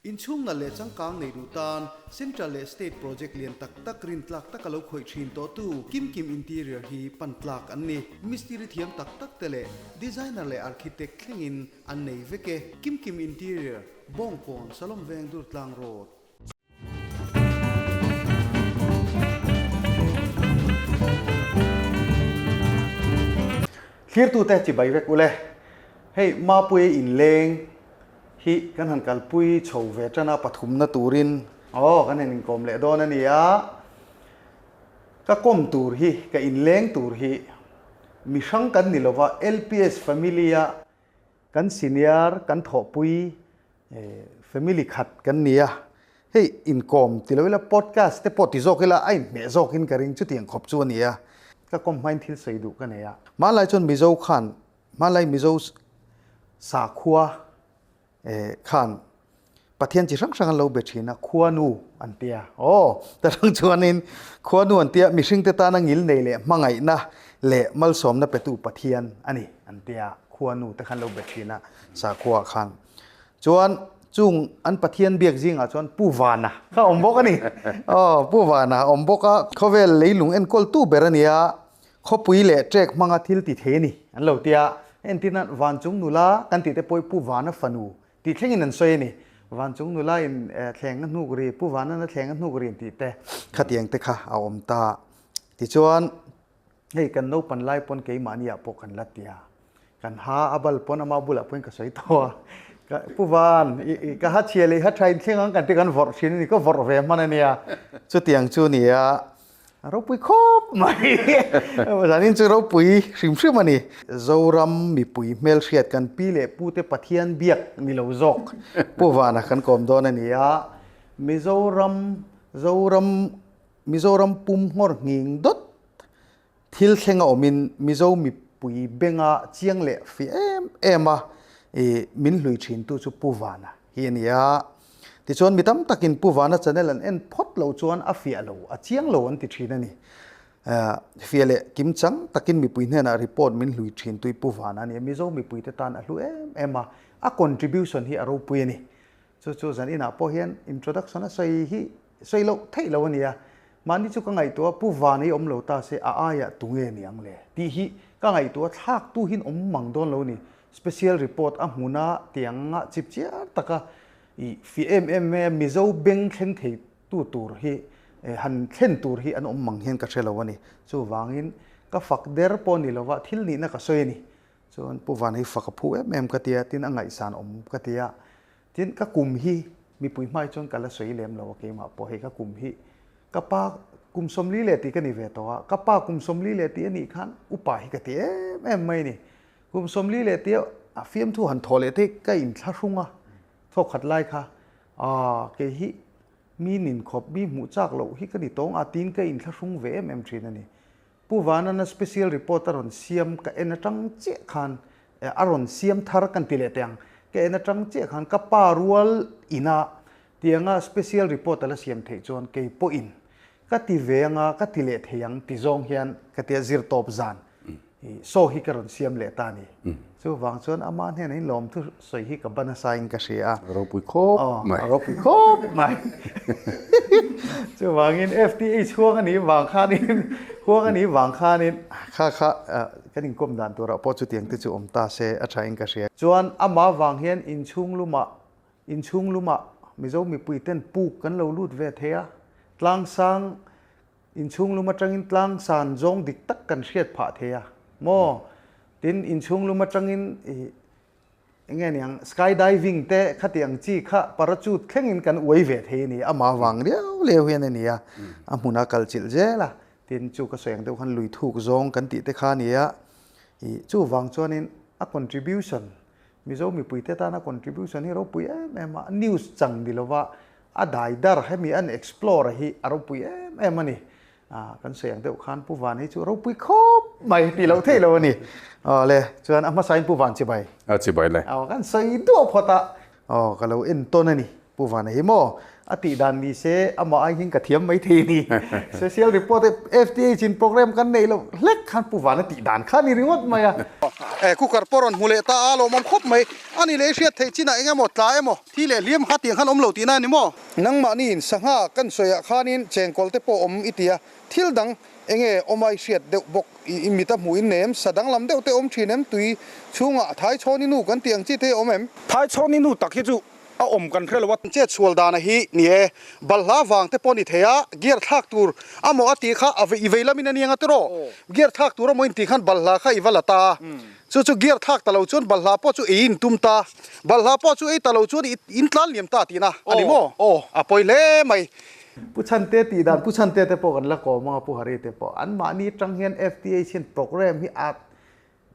Inchhung nalh leh changkang nei duh tan Central leh State project lian tak tak rintlak taka lo khawih thin tawhtu Kimkim Interior hi pan tlak an ni. Mistiri thiam tak tak te leh Designer leh Architect thlengin an nei vek e. Kimkim Interior, Bawngkawn, Salom Veng Durtlang Road. Thlirtute chibai vek ule. Hei Mapuia inleng hi kan han kalpui chho ve tan a pathumna turin aw kan han inkawm leh dawn a ni a, ka kawm tur hi ka inleng tur hi mi hrang kan ni lova LPS family a kan senior kan thawhpui family khat kan ni a, hei inkawm ti lo ila podcast te pawh ti zawk ila a inhmeh zawkin ka ring chutiang khawp chu a ni a, ka kawm hmain thil sawi duh ka nei a, hmanlai chuan Mizo khan Hmanlai Mizo sakhua khan Pathian chi hrang hrang an lo be thin a, khuanu an tia. Aw, ta hrang chuanin khuanu an tia, mihringte tana ngil nei leh hmangaihna leh malsawmna petu Pathian a ni an tia, khuanu te khan lo be thin a sakhua khan. Chuan chung an Pathian biak zingah chuan Pu Vana kha awm bawk a ni. Aw, Pu Vana a awm bawk a, khawvel leilung enkawltu ber a ni a, Khawpui leh trek hmanga thil ti thei a ni an lo ti a, entir nan Vanchung nula kan tih te pawh hi Pu Vana fanu tih thlengin an sawi a ni. Vanchung nula in thleng a hnuk ri, Pu Vana'n a thleng a hnuk ri tih te khatiang te kha a awm ta. Tichuan hei kan naupan lai pawn keimahni ah pawh kan la ti a, kan ha a bal pawn ama bulah pawhin ka sawi tawh a, ka Pu Van i ka ha chhia leh i ha tha in thleng ang kan ti kan vawrh thin a ni, ka vawrh ve hman a nia, chutiang chu ni a. A ropui khawp mai. Zanin chu ropui hrim hrim a ni. Zoram mipui hmelhriat kan pi leh pu te Pathian biak ni lo zawk Pu Vana kan kawm dawn a ni a. Mizoram Zoram Mizoram pum nghawr nghing dawt thil thleng a awmin Mizo mipui benga chiang leh fi em em a i min hlui thintu chu Pu Vana hi a ni a. Tichuan mi tam takin Pu Vana channel an en phawt lo chuan a fiah lo, a chiang lo an ti thin a ni. Fiah leh kim chang takin mipui hnenah report min hlui thin tui Pu Vana a ni a, Mizo mipuite tan a hlu em em a, a contribution hi a ropui a ni. Chu chu zan inah pawh hian introduction a sawi hi sawi loh theih lo a ni a, mahni chu ka ngaihtuah a, Pu Vana hi awm lo ta se a aiah tu nge ni ang le tih hi ka ngaihtuah a, thlak tu hian awm mang dawn lo a ni. Special report a hmuna tianga chip chiar taka i fi em em mai a, Mizo beng thleng thei tu tur hi han thlen tur hi an awm mang hian ka hre lo a ni. Chuvangin ka fak der pawh ni lova thil nihna ka sawi a ni. Chuan Pu Van hi fak a phu em em ka ti a, tin a ngaihsan awm ka ti a. Tin ka kum hi mipui hmai chuan ka la sawi lem lo a keimah pawh hei ka kum hi ka pa kum 40 leh tih ka ni ve tawh a, ka pa kum 40 leh tih a nih khan upa hi ka ti em em mai a ni. Kum 40 leh tia a fiamthu han thawh leh te ka inthlahrung a, thawkhat lai kha aah kei hi mi nin khawp, mi hmuh chak loh hi ka ni tawng a tiin ka inthlahrung ve em em thin a ni. Pu Vanana special report a rawn siam ka en atang chiah khan a rawn siam thar kan ti leh teh ang, ka en atang chiah khan ka pa rual ina tianga special report a la siam theih chuan kei pawhin Ka ti ve anga ka ti leh thei ang ti zawng hian ka tia zir tawp zan i saw hi ka rawn siam leh ta ni. Chuvang chuan ama hnenah in lawmthu sawi hi ka ban nasa in ka hria a. A ropui khawp mai. A ropui khawp mai. Chuvangin FTA chhuang a nih vang khanin huang a nih vang khanin kha kha kan inkawm dan turah pawh chutiang te chu awm ta se a tha in ka hria. Chuan amah vang hian inchhung lumah Inchhung lumah Mizo mipui ten puk kan lo lut ve thei a, tlangsang inchhung lum atangin tlangsan zawng dik tak kan hriat phah thei a maw? Tin, inchhung lum atangin ih eng nge niang sky diving te khati ang chi kha parachute thlengin kan uai ve thei a ni, amah vang riau leu hian a ni a, a hmuna kal chilh zel a, tin chu ka sawi ang deuh khan lui thuk zawng kan tih te kha a ni a, ih chuvang chuanin a contribution Mizo mipuite tana contribution hi ropui em em a, news chang ni lova a dai dar hemi an explore hi a ropui em em a ni. Kan sawi ang deuh khan Pu Van hi chu ropui khawp mai tih loh theih lo a ni. Aw le, chuan a hmasain Pu Van chibai. A chibai le. Aw, kan sawi duah phawt a. Aw, ka lo en tawn a ni. Pu Vana hi maw a tih dan ni se amah ai hian ka thiam mai thei a ni. Special report FTH in program kan neih loh hlek khan Pu Vana tih dan kha a ni ringawt mai a. E cooker pawh rawn hmu leh ta a lawmawm khawp mai. A ni leh i hriat theih chinah eng emaw tla emaw thi leh hliam kha tiang khan awm lo tihna a ni maw? Nangmahni in sangha kan sawiah khanin chengkawl te pawh awm i ti a, thil dang enge awm a i hriat deuh bawk i mit a hmuh in nei em? Sa danglam deuh te awm thin em? Tui chhungah Thaichhawni nu kan tih ang chi te hi awm em? Thaichhawni nu tak hi chu a awm kan hre lo a. Chet sual dana hi ni e, balhla vang te pawh ni thei a, gear thlak tur a maw a tih kha a i vei lamin a ni anga tiraw? Gear thlak tur a maw in tih khan balhla kha i va la ta a, chu chu gear thlak ta lo chuan balhla pawh chu ei in tum ta, balhla pawh chu ei ta lo chuan i in tlan liam ta tihna a ni maw? A pawi hle mai. Pu Chhante tih dan Pu Chhante te pawh kan la kawm ang a, Pu Hari te pawh an mahni atang hian FTH hian program hi a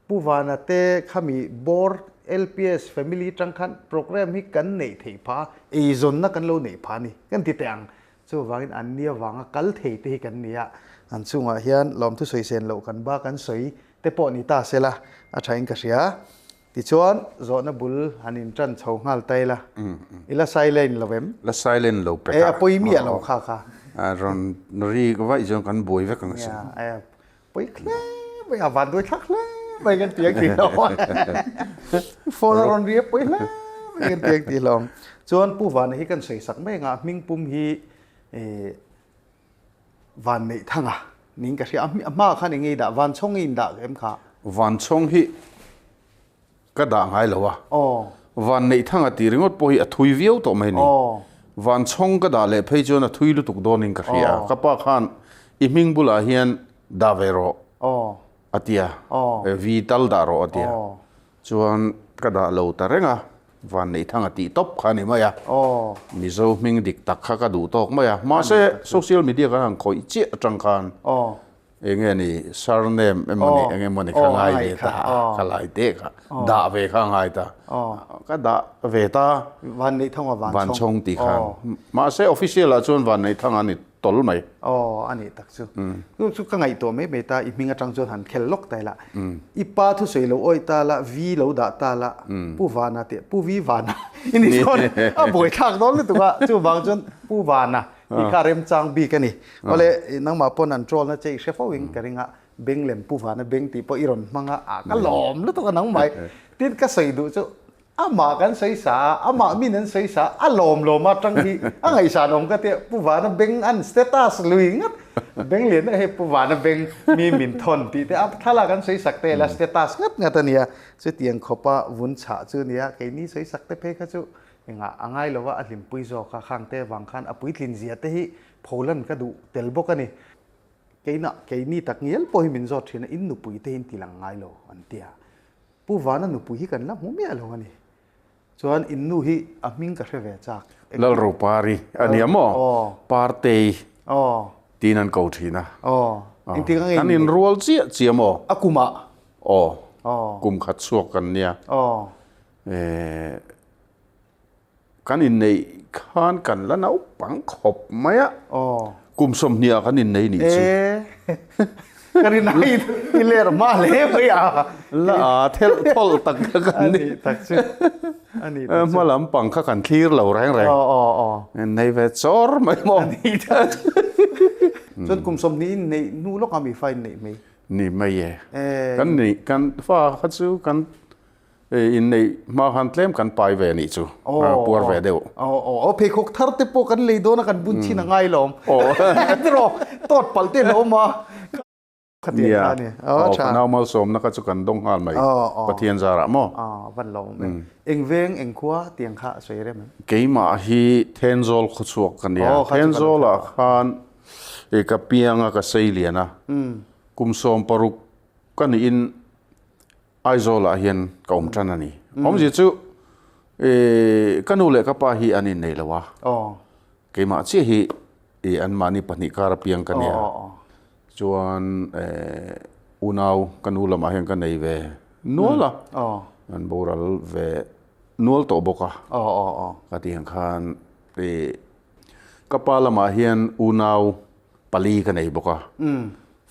Pu Vana te khami Board LPS family tang khan program hi kan neih theih phah a, eizawnna kan lo neih phah a ni kan ti teh ang. Chuvangin an nia vanga kal thei te hi kan ni a, an chungah hian lawmthu sawi sen loh kan ba kan sawi te pawh ni ta sela a thain ka hria. Tichuan zawhna bul han in tan chho nghal ta ila, i la silent lo em? La silent lo pek a. E a pawi miah lo kha kha. A rawn ri vaih chuan kan buai vek ang asin. Nia, Pui hle mai a van duai thlak hle mai kan ti ang tih lo phone a rawn ri a pui hle mai kan ti ang tih lo chuan pu vana hi kan sawi sak mai anga hming pum hi van neih thanga ning ka hria a hma khan enge dah van chhawng in dah em kha van chhawng hi Ka dah ngai lo a. Van neih thanga tih ringawt pawh hi a thui viau tawh mai ni. Van chhawng ka dah leh phei chuan a thui lutuk dawnin ka hria. Ka pa khan i hming bulah hian dah ve rawh a ti a, vi tal dah rawh a ti a. Chuan ka dah lo ta reng a, van neih thanga tih tawp kha a ni mai a. Mizo hming dik tak kha ka duh tawk mai a. Mahse social media kan han khawih chiah atang khan Enge ni surname emaw ni enge maw ni kha ngai ve ta ka lai te kha dah ve kha ngai ta ka dah ve ta Vanneihthanga Van Vanchhawng tih khan mahse official ah chuan Vanneihthanga a ni tawl mai. Aw a nih tak chu chu chu ka ngaihtuah mai mai ta i hming atang chuan han khel lawk ta ila i pa thusawi lo awih ta la vi lo dah ta la Pu Vana tih Pu Vi Vana i ni dawn a buaithlak dawn lutuk a chuvang chuan Pu Vana Tih kha remchang bik a ni. Awle, nangmah pawn an troll na che i hre fo in ka ring a, beng lem pu vana beng tih pawh i rawn hmang a, ah ka lawm lutuk a nangmai. Tin ka sawi duh chu amah kan sawi sa a, amah min an sawi sa a, a lawm lawm a tang hi a ngaihsan awm ka tia, pu vana beng an status lui ngat, beng lian deuh hei pu vana beng mi min thawn tih te a thlalak an sawi sak te la status ngat ngat a nia, chutiang khawpa vun chhah chu nia, keini sawi sak te phei kha chu Engah a ngai lova a hlimpui zawk a, khang te vang khan a puitlin zia te hi pholan ka duh tel bawk a ni. Keinah keini tak ngial pawh hi min zawt thin a, in nupui te hi in ti lang ngai lo an ti a. Pu Vana nupui hi kan la hmu miah lo a ni. Chuan in nu hi a hming ka hre ve chak. Lalropari a nia maw? Partei tiin an ko thin a. Engtik a ngei? Kan inrual chiah chiah maw? A kumah? Aw, kum khat chhuak kan nia. Kan inneih khan kan la naupang khawp mai a, kum 20 ah kan innei nih chu. Ka rin ai i ler hma hle mai a. La a thelh thawlh tak kha kan ni. A nih tak chu. A nih tak chu. Hma lampang kha kan thlir lo reng reng. Innei ve chawr mai maw. A nih tak chu. Chuan kum 20 inneih hnu lawkah mi fa inneih mai. Ni mai e. Kan nih kan fa kha chu kan Inneih hma khan tlem kan pai ve nih chu, puar ve deuh. Aw, pheikhawk thar te pawh kan lei dawn a, kan bun chin a ngai lawm. Tiraw, tawt palh te hlawm a. Khatiang kha a ni. Aw, tha. Nau malsawmna kha chu kan dawng nghal mai, Pathian zarah maw? Aw, van lawm em. Eng veng, eng khua tiang kha a sawi rem em? Keimah hi Thenzawl khawchhuak ka nia. Thenzawlah khan ka piang a, ka sei lian a. Kum 16 ka niin Aizawlah hian ka awm tan a ni. Awmzia chu ka nu leh ka pa hi an innei lo a, keimah chiah hi anmahni pahnih kar apiang ka nia. Chuan unau ka nu lamah hian ka nei ve nual a, an boral ve nual tawh bawk a. Ka tih ang khan ka pa lamah hian unau pali ka nei bawk a,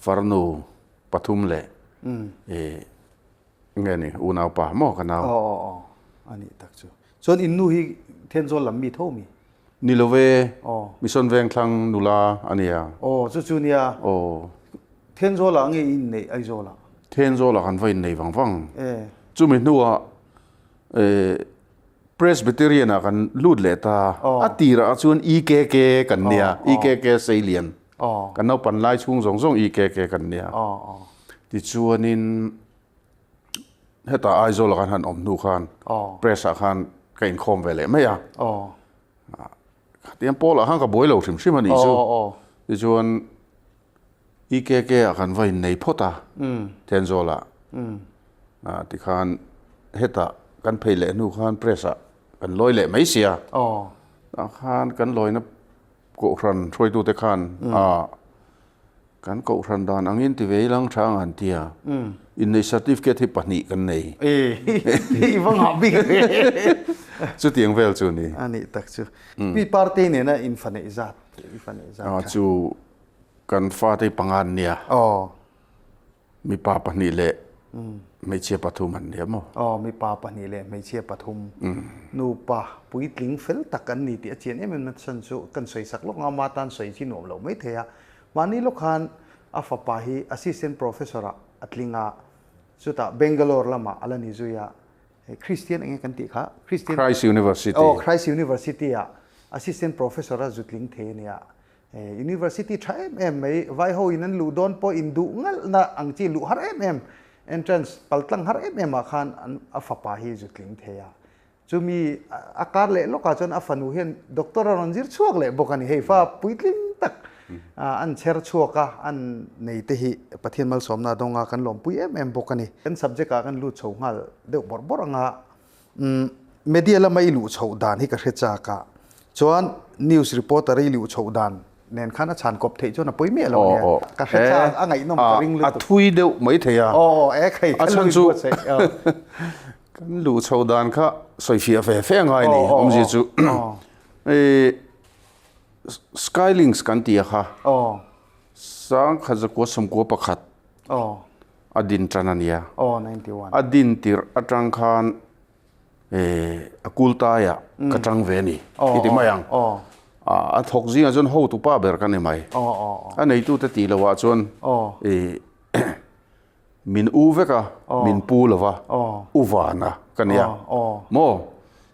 farnu Pathum leh i nge ni unau pa maw ka nau. Aw aw aw a nih tak chu. Chuan in nu hi Thenzawl lam mi tho mi? Ni lo ve, Mission Vengthlang nula a nia. Aw, chu chu nia. Aw. Thenzawlah nge i inneih Aizawlah? Thenzawlah kan va innei vang vang. Chumi hnuah Presbyterian ah kan lut leh ta. A tirah chuan EKK kan nia, EKK Seilian. Kan naupan lai chhung zawng zawng EKK kan nia. Tichuanin Hetah Aizawl ah khan han awm hnu khan press ah khan ka inkhawm ve leh mai a. Khatiang pawl ah khan ka buai lo hrim hrim a nih chu. Tichuan EKK ah kan va innei phawt a Thenzawl ah. Tikhan hetah kan phei leh hnu khan press ah kan lawi leh mai sia. Tah khan kan lawina Kohhran hruaitute khan a kan kohhran dan angin ti ve ilang tha ang an ti a, inneih certificate hi pahnih kan nei. I va ngah bik ve. Chutiang vel chu ni. A nih tak chu. Pi Parte nena in fa neih zat, i fa neih zat kha. Chu kan fate panga an nia. Mipa pahnih leh hmeichhia pathum an ni a maw? Aw, mipa pahnih leh hmeichhia pathum. Nupa puitling fel tak an ni tih a chian em em na chhan chu kan sawi sak lawk ang a, ama tan sawi chi nuam lo mai thei a. Mahni lawk khan a fapa hi assistant professor ah a tling a, chutah Bangalore lamah a la ni zui a. Christian eng nge kan tih kha? Christian Christ University. Aw, Christ University ah assistant professor a zu tling thei a nia. University tha em em mai, vai ho in an luh dawn pawh in duh ngalh na ang chi luh har em em, entrance pal tlang har em em ah khan an a fapa hi zu tling thei a. Chumi a kar leh lawk ah chuan a fanu hian doctor a rawn zir chhuak leh bawk a ni. Hei fa puitling tak an chher chhuak a, an nei te hi Pathian malsawmna a dawng a, kan lawmpui em em bawk a ni. Kan subject ah kan lut chho nghal deuh bawrh bawrh ang a, Media lama i luh chhoh dan hi ka hre chak a, chuan news reporter i luh chhoh dan nen khan a chhan kawp theih chuan a pawi miah lo ania. Ka hre chak, a ngaihnawm ka ring lutuk. A thui deuh mai thei a. Aw, e khai, ka lu buatsaih. Kan luh chhoh dan kha sawifiah ve fe angai ni, awmzia chu. Skylinks kan ti a kha, 1991. A din tan a nia. A din tirh atang khan a kultaiah ka tang ve a ni i ti mai ang. A thawk zingah chuan hotu pa ber ka ni mai. A neitute tih lohah chuan min u vek a, min pu lo va, u vana ka nia. Maw?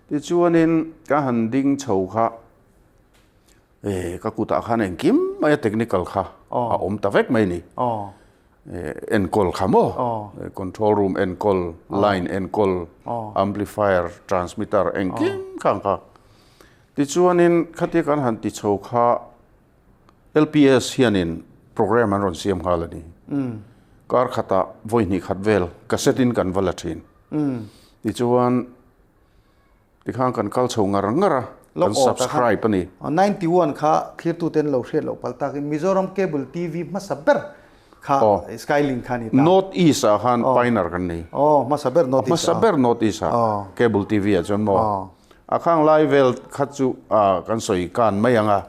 Tichuanin ka han ding chho kha. Eh, ka kutah khan engkim mai a technical kha a awm ta vek mai ni. Enkawl kha maw? Control room enkawl, line enkawl, amplifier, transmitter engkim kha ang kha. Tichuanin khatia kan han ti chho kha LPS hianin program an rawn siam nghal a ni. Kar khatah vawi hnih khat vel cassette in kan va la thin. Tichuan Tikhan kan kal chho ngar ngar a, kan subscribe a ni. 91 kha thlirtuten lo hriat loh palh takin Mizoram Cable TV hmasa ber kha Skylink kha a ni ta. North East ah khan pioneer kan ni. Aw, hmasa ber North East ah. Hmasa ber North East ah Cable TV ah chuan maw. A khang lai vel kha chu kan sawi kan mai ang a.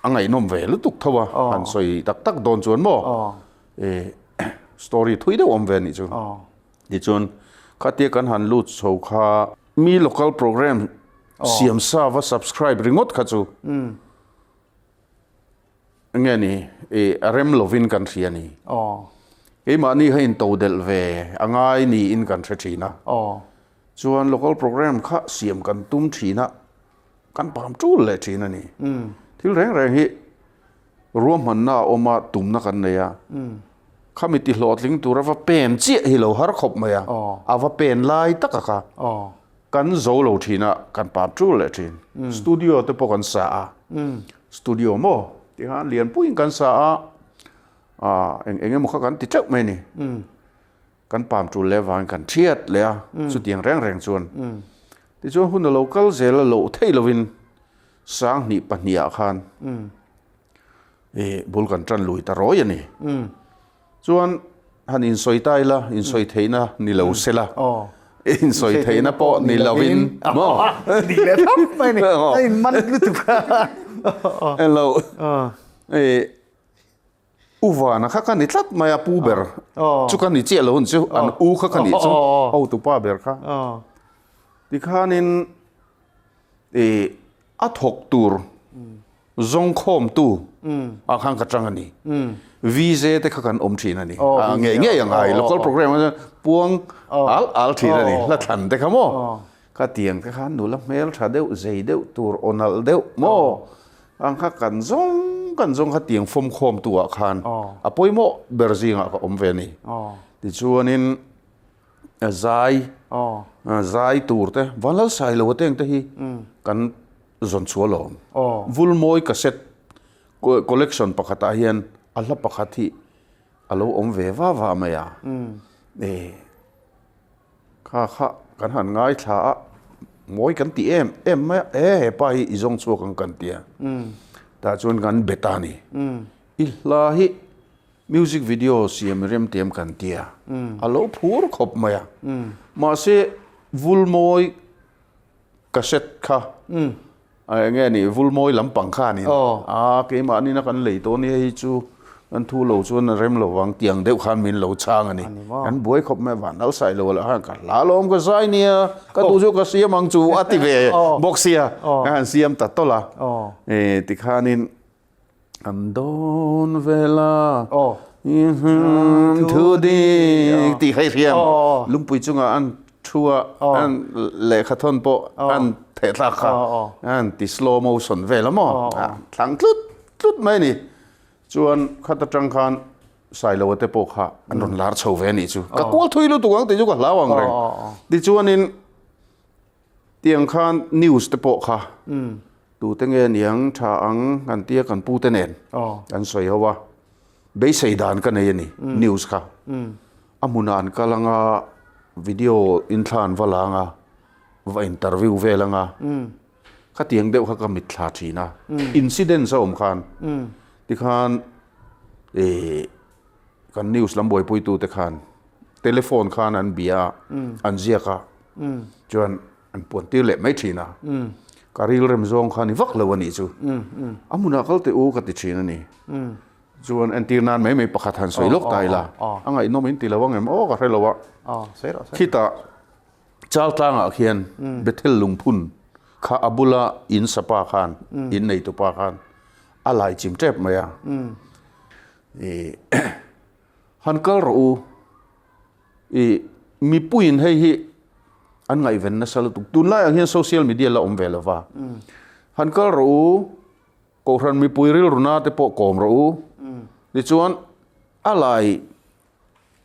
A ngaihnawm ve lutuk tho a, han sawi tak tak dawn chuan maw. Story thui deuh awm ve a nih chu. Tichuan, khatia kan han lut chho kha mi local program siam sa va subscribe ringawt kha chu nge ni a rem lovin kan hria ni. Keimahni kha intodelh ve a ngai niin kan hre thin a. Chuan local program kha siam kan tum thin a, kan pam tul leh thin a ni. Thil reng reng hi Ruahmanna a awm a, tumna kan nei a. Khami ti hlawhtling tura va pen chiah hi lo har khawp mai a, a va pen lai tak a kha. Kan zo lo thin a, kan pam tul leh thin. Studio te pawh kan sa a, studio maw tikhan lianpuiin kan sa a, eng eng emaw kha kan ti teuh mai a ni. Kan pam tul leh avangin kan thiat leh a, chutiang reng reng chuan. Tichuan hun a lo kal zel a, loh theih lovin Sanghnih pahnih ah khan i bul kan tan lui ta rawi a ni. Chuan han insawi ta ila, insawi theihna ni lo se la, insawi theihna pawh ni lovin maw? Dik leh thlap mai ni, a in man lutuk a. Hello. I U Vana kha ka ni tlat mai a, pu ber chu ka ni chiah lo hun chu, an u kha ka nih chu, hotupa ber kha. Tikhanin i. A thawk tur zawng khawmtu ah khan ka tang a ni. VJ te kha kan awm thin a ni. Ngei ngei ang ai local program ah chuan puang al al thin a ni. Hla thlan te kha maw? Kha tiang te khan nula hmel tha deuh zei deuh tur aw nalh deuh maw? Ang kha kan zawng kan zawng kha tiang fawm khawmtu ah khan a pawimawh ber zingah ka awm ve a ni. Tichuanin zai zai tur te Vanlal Sailo te ang te hi kan zawn chhuah lawm. Vulmawi cassette collection pakhatah hian a hla pakhat hi a lo awm ve va va mai a. E kha kha kan han ngaithla a mawi kan ti em em mai a e hepa hi i zawng chhuak ang kan ti a. Tah chuan kan bet a ni. I hla hi Music video siam remtiam kan tia a lo phur khawp mai a. Mahse Vulmawi cassette kha eng nge ni Vulmawi lampang kha a ni a, keimahni na kan lei tawh nia hei chu kan thu lo chuan a rem lo vang tiang deuh khan min lo chhang a ni. Kan buai khawp mai a, van nal sai lo lah khan ka hla lawm ka zai nia ka duh chu ka siam ang chu a ti ve bawk sia ka han siam ta tawlh a. Tikhanin An dawn vela thu dik tih kha i hriam. Lungpui chungah an thu a, an lehkha thawn pawh an theh thlak kha an ti slow motion vel a maw? Thlang tlut tlut mai a ni. Chuan khat atang khan Sailoa te pawh kha an rawn lar chho ve a nih chu. Ka kual thui lutuk ang tih chu ka hlau ang reng. Tichuanin Tiang khan news te pawh kha tute nge niang tha ang kan tia kan pu te nen kan sawi ho a, beisei dan ka nei a ni news kha. A hmunah an kal anga video inthla an va la anga va interview vel anga khatiang deuh kha ka mitthla thin a, incidents a awm khan tikhan ih Kan news lam buaipuitute khan telephone khan an bia a, an ziak a, chuan an puan tir leh mai thin a. Ka rilrem zawng kha ni vak lo a nih chu. A hmunah kal teh u ka ti thin a ni. Chuan entir nan mai mai pakhat han sawi lawk ta ila, a ngaihnawm in ti lo ang em aw ka hre lo a. Khitah Chaltlangah khian Bethel lungphun kha a bula in sapa khan, in neitupa khan a lai chim tep mai a. I han kal rawh u, i mipuiin hei hi an ngaihven nasa lutuk. Tunlai ang hian social media la awm ve lo va. Han kal rawh u, Kohhran mipui rilru na te pawh kawm rawh u. Tichuan a lai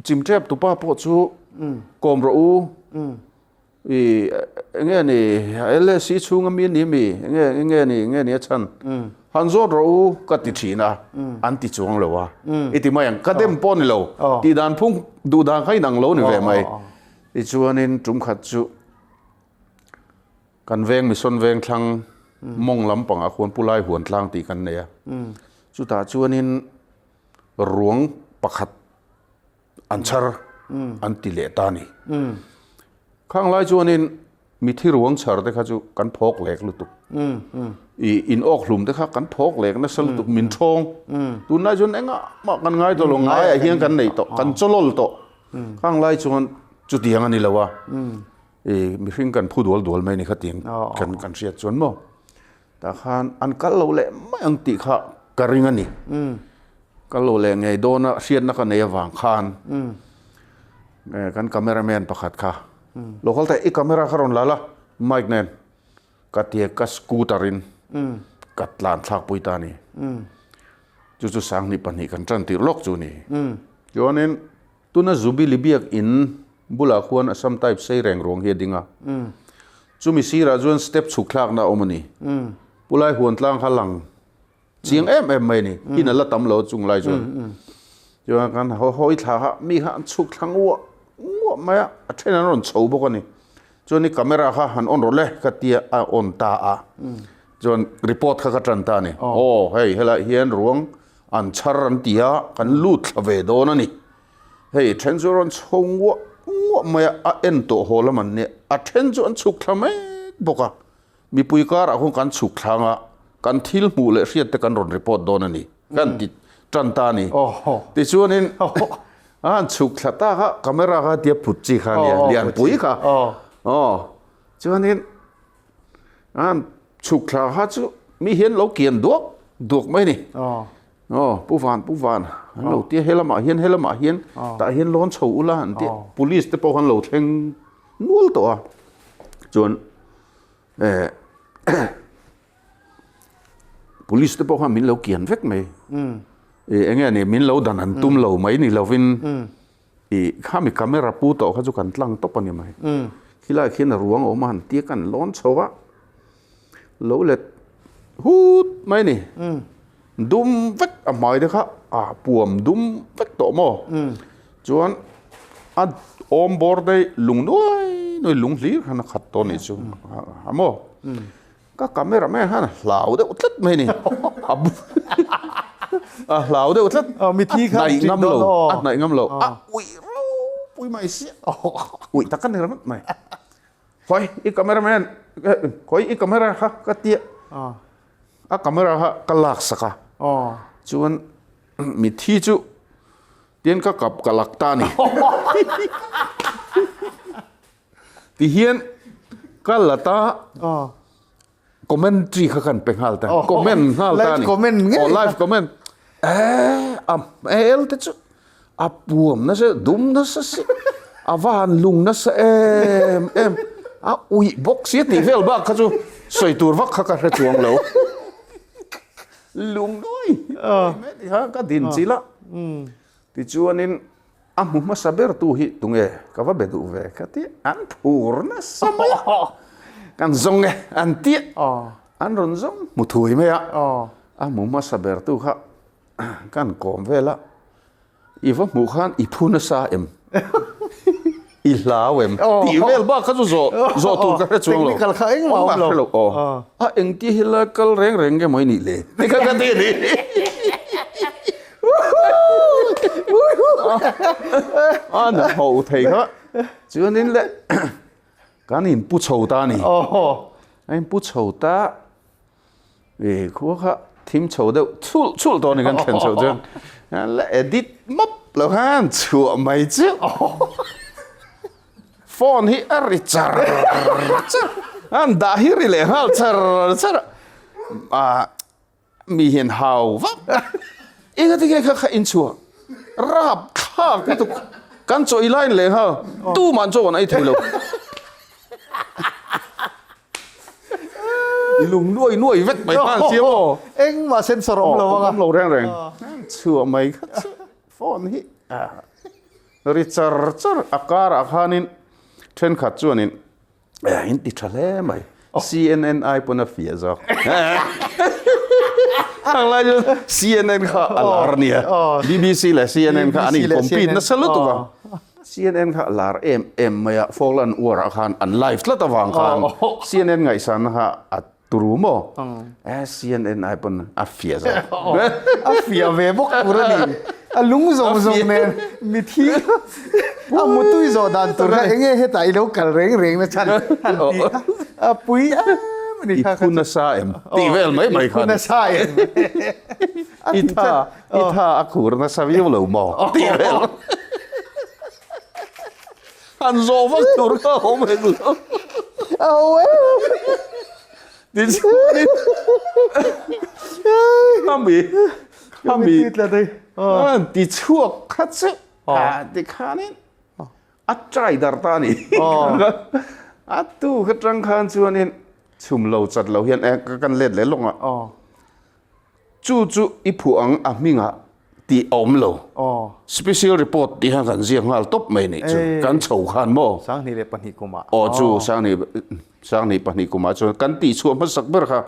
chim tep tupa pawh chu kawm rawh u. I enge ni LSC chhunga mi ni mi enge enge ni enge ni a chhan han zawt rawh u ka ti thin a an ti chuang lo a i ti mai ang ka dem pawh ni lo tih dan phung duh dan kha inang lo ni ve mai tichuanin tum khat chu kan veng mission veng thlang mawng lampangah khuan pu lai huan tlang tih kan nei a chutah chuanin ruang pakhat an chhar an ti leh ta a ni. Khang lai chuanin mithi ruang chhar te kha chu kan phawk lek lutuk. I in awk hlum te kha kan phawk lek nasa lutuk min thawng. Tunlai chuan engah mah kan ngai tawh lo ngaiah hian kan nei tawh kan chawlawl tawh. Khang lai chuan chutiang a ni lo a. I mihring kan phu dual dual mai ni kha tiang kan kan hriat chuan maw. Tah khan an kal lo leh mai ang tih kha ka ring a ni. Kal lo leh ngei dawna hriatna ka nei avang khan kan cameraman pakhat kha local te i camera kha rawn la la mic nen ka tia ka scooter in ka tlan thlak pui ta a ni. Chu chu sanghnih pahnih kan tan tirh lawk chu a ni. Chuanin Tuna Zubili biak in bulah khuan Assam type sei reng ruang hi a ding a. Chumi sirah chuan step chhuk thlakna a awm a ni. Pu Lai huan tlang kha lang chiang em em mai a ni. In a la tam lo chung lai chuan. Chuan kan hawi thla kha mi kha an chhuk thla nguah nguah mai a, a then an rawn chho bawk a ni. Chuan i camera kha han on rawh le ka tia a on ta a. Chuan report kha ka tan ta a ni. Aw hei helaiah hian ruang An chhar an ti a, kan lut thla ve dawn a ni. Hei then chu rawn chho nguah nguah mai a, a en tawh haw lam an nia. A then chu an chhuk thla mek bawk a. Mipui karah khawn kan chhuk thla anga, kan thil hmuh leh hriat te kan rawn report dawn a ni. Kan ti tan ta a ni. Tichuanin a han chhuk thla tak a, camera kha tia phut chi kha a nia, lianpui kha. Aw, chuanin a han. Chhuk thla kha chu mi hian lo kian duak duak mai ni. Aw Pu Van Pu Van an lo tia helamah hian helamah hian tah hian lawn chho ula an tia police te pawh khan lo thleng nual tawh a chuan eh police te pawh khan min lo kian vek mai eng nge ni min lo dan an tum lo mai ni lovin i khami camera pu tawh kha chu kan tlang tawp a ni mai khilai khian a ruang a awm a han tia kan lawn chho a lo let hut mai ni dum vek a hmai te kha a puam dum vek tawh maw chuan a awm bawr daih lung nuai nuai lung hlir khan a khat tawh a nih chu a maw. Ka camera man khan a hlau deuh tlat mai ni. A hlau deuh tlat. Mithi khan a hnaih ngam lo, a hnaih ngam lo. A uih ropui mai sia. Uih tak a ni ringawt mai. Khawi i camera man, khawi i camera kha ka tia. A camera kha ka lak sak a. Chuan mithi chu tian ka kap ka lak ta a ni. Tihian ka la ta commentary kha kan pe nghal ta comment nghal ta ni aw live comment eh a hmel te chu a puam nasa dum nasa si a va han lung nasa em em a uih bawk si a tih vel bak kha chu sawi tur vak kha ka hre chuang lo lung nuai ka din chilh a tichuanin A hmu hmasa ber tu hi tunge ka va be duh ve ka ti an phur nasa mai a, kan zawng e an ti a, an rawn zawng hmu thui mai a, a hmu hmasa ber tu kha kan kawm vel a, i va hmuh khan i phu nasa em, i hlau em tih vel bak kha chu zawh zawh tur ka hre chuang lo, engmah hre lo aw, a engtia helai kal reng reng nge maw i nih le ti kha ka ti a ni. A na ho thei kha chuanin le kan in pu chho ta ni a in pu chho ta e khua kha thim chho deuh chhul chhul tawh ni kan thlen chho chuan la edit map lo khan chhuah mai chu phone hi a ri char char an dah hi ri leh nghal char char a Mi hian hau vak engati nge kha kha in chhuah rap thlak lutuk kan chaw i line leh nghal tuman chaw an ei thei lo lung nuai nuai vek mai khan siam aw engmah sensor awm lo anga awm lo reng reng chhuah mai kha chu phone hi ri char char a karah khanin thenkhat chuanin In ti tha hle mai. CNN ai pawn a fiah zawk. Ang lai chu CNN kha a lar a nia. BBC leh CNN kha an in-compete nasa lutuk a. CNN kha a lar em em mai a, Falkland War ah khan an live tlat avang khan CNN ngaihsanna kha a turu maw? CNN ai pawn a fiah zawk. A fiah ve bawk tur a ni. A lung zawng zawng nen mithi a mutui zawh dan tur kha enge hetah i lo kal reng reng na chhan han ti kha a pui em a ni kha. I phu nasa em tih vel mai mai kha. I phu nasa em. I tha i tha a khur nasa viau lo maw tih vel. Han zawh vak tur kha a awm hek lo. A ho em. Tichuanin khami khami an ti chhuak kha chu tikhanin a try dar ta a ni. A tu kha tang khan chuanin chhum lo chat lo hian kan let leh lawng a. Chu chu i phuah ang a hmingah tih a awm lo. Special report tih khan kan ziak nghal tawp mai nih chu. Kan chho khan maw? 22 kumah. Aw chu 22 kumah chuan kan tih chhuah hmasak ber kha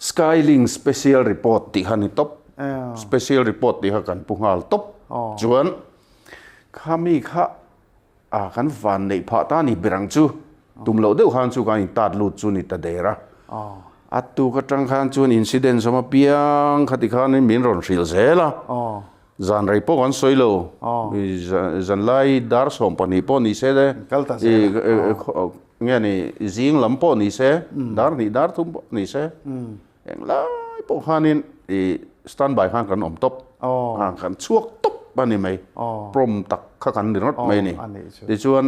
Skylink special report tih kha ni tawp. Special report tih kha kan pu nghal tawp. Chuan khami kha kan van neih phah ta ni ber ang chu. Tum loh deuh khan chu kan in tat lut chu ni ta der a. A tuk atang khan chuan incident zawm apiang kha ti khan min rawn hrilh zel a. Zan rei pawh kan sawi lo. Zan lai dar 12 pawh ni se le. Nge ni zing lam pawh ni se dar hnih dar thum pawh ni se. Eng lai pawh khanin i standby khan kan awm tawp. Kan chhuak tawp a ni mai. Prom tak kha kan ni rawt mai a ni. Tichuan.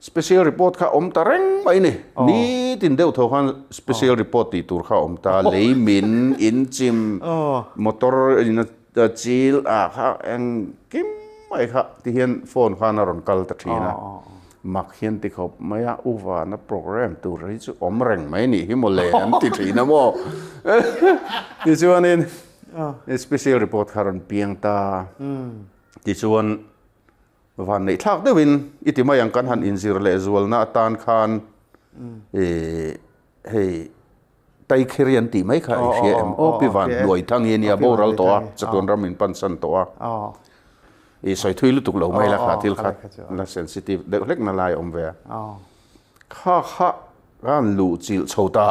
Special report kha awm ta reng mai ni. Nitin deuh tho khan special report tih tur kha awm ta. Lei min, in chim, motor in a chil ah kha engkim mai kha ti hian phone khan a rawn kal ta thin a. Mak hian ti khawp mai a, U Vana program tur hi chu awm reng mai nih hi mawle an ti thin a maw. Tichuanin special report kha a rawn piang ta. Tichuan Van neih thlak deuhin i ti mai ang kan han inzir leh zualna atan khan ih hei Taikheri an tih mai kha i hria em? Aw pi van hnuai thang hi a nia boral tawh a chatuan ram in pansan tawh a ih sawi thui lutuk lo mai la kha thil kha la sensitive deuh hlek na lai a awm ve a kha kha ka han luh chilh chho ta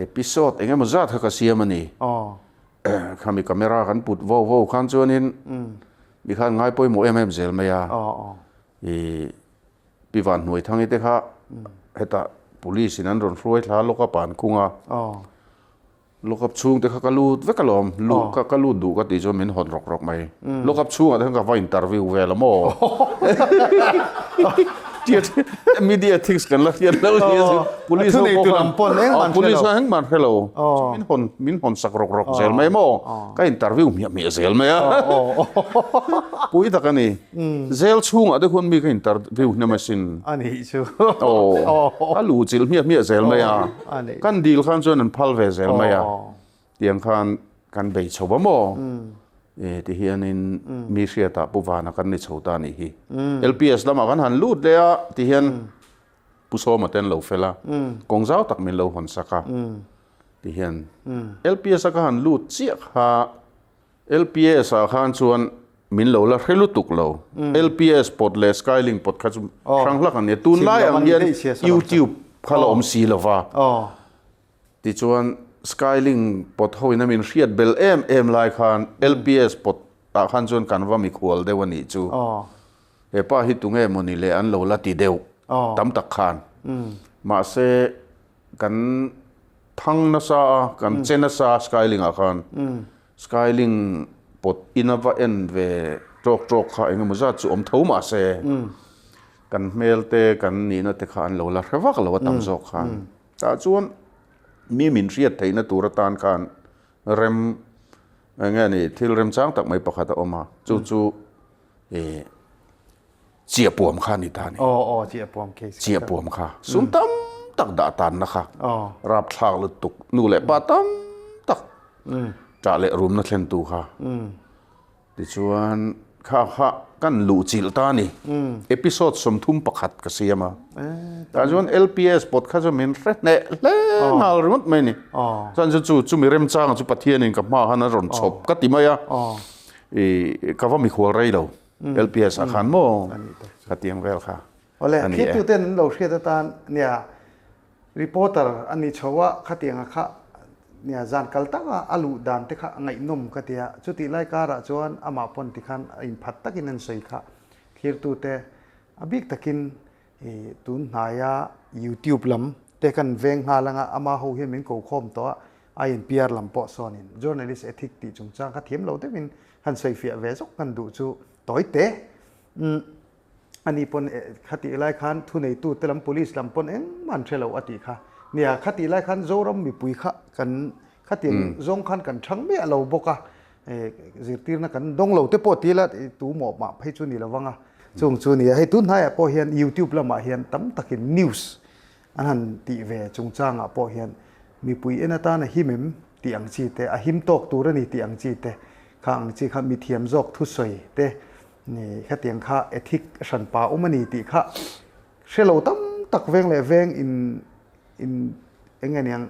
episode eng emaw zat kha ka siam a ni khami camera kan put vo vo khan chuanin Mi khan ngai pawimawh em em zel mai a, i Pi Van Hnuaithangi te kha hetah police in an rawn hruai thla lawk a pan khung a, lock up chhung te kha ka lut vek alawm, luh ka ka lut duh ka tih chuan min hawn rawk rawk mai, lock up chhungah te khan ka va interview vel a maw? Media ethics kan la hriat lo nia chu police ho pawh khan police ho engmah an hre lo min hawn min hawn sak rawk rawk zel mai maw ka interview hmiah hmiah zel mai a pui tak a ni zel chhungah te khuan mi ka interview hnem asin aw a lu chilh hmiah hmiah zel mai a kan dil khan chuan an phal ve zel mai a Tiang khan kan bei chho va maw? E ti hianin mi hriatah Pu Vana kan ni chho ta nih hi. LPS lamah kan han lut leh a ti hian Pu Sawma te an lo fel a, kawng zau tak min lo hawn sak a ti hian LPS a ka han lut chiah kha LPS ah khan chuan min lo la hre lutuk lo. LPS pawt leh Skylink pawt kha chu hrang hlak an ni a. Tunlai ang hian YouTube kha la awm si lo va. Tichuan, Skylink pawt hoin a min hriat bel em em lai khan LPS pawt ah khan chuan kan va mikhual deuh a nih chu. He pa hi tunge mawni le an lo la ti deuh tam tak khan. Mahse, kan thang nasa a, kan che nasa a Skylink ah khan. Skylink pawt in a va en ve tawk tawk kha engemaw zat chu awm tho mahse, kan hmel te kan nihna te kha an lo la hre vak lo a tam zawk khan. Tah chuan mi min hriat theihna tur atan khan rem eng nge ni thil remchang tak mai pakhat a awm a, chu chu ih chiahpuam kha a ni ta a ni. Aw aw chiahpuam case kha. Chiahpuam kha sum tam tak dah tanna kha rapthlak lutuk nu leh pa tam tak ṭah leh rumna thlentu kha. Tichuan, kha kha kan luh chilh ta a ni. Episode 31 ka siam a. Tah chuan LPS pawt kha chu min hre hneh hle nghal ringawt mai a ni. Chuan chu chu chumi remchanga chu Pathianin ka hma khan a rawn chhawp ka ti mai a. I ka va mikhual rei lo LPS ah khan maw ka tiang vel kha a ni e. Awle, thirtuten an lo hriat atan nia Reporter a ni chho a, khatianga kha nia zan kal tak a a luh dan te kha a ngaihnawm ka ti a, chutih lai karah chuan amah pawn tikhan a inphat takin an sawi kha thlirtute a bik takin i tun hnaia YouTube lam te kan veng nghal anga ama ho hian min ko khawm tawh a, a in PR lam pawh sawnin journalist ethic tih chungchang kha thiam lo deuhin han sawifiah ve zawk kan duh chu tawi te. Umm. Ani pawn khatih lai khan thuneitu te lam police lam pawn engmah an hre lo a tih kha. Nia, khatih lai khan Zoram mipui kha kan khatiang zawng khan kan thang miah lo bawk a, zirtirna kan dawng lo te pawh ti ila tu mawh mah phei chu ni lo vang a. Chung chu nia, hei tun hnaiah pawh hian YouTube lamah hian tam takin news an han tih ve chungchangah pawh hian mipui en atana him em tih ang chi te, a him tawk tur a ni tih ang chi te, kha ang chi kha mithiam zawk thusawi te Ni, khatiang kha ethic hranpa awm a ni tih kha hre lo tam tak veng leh veng in in eng nge niang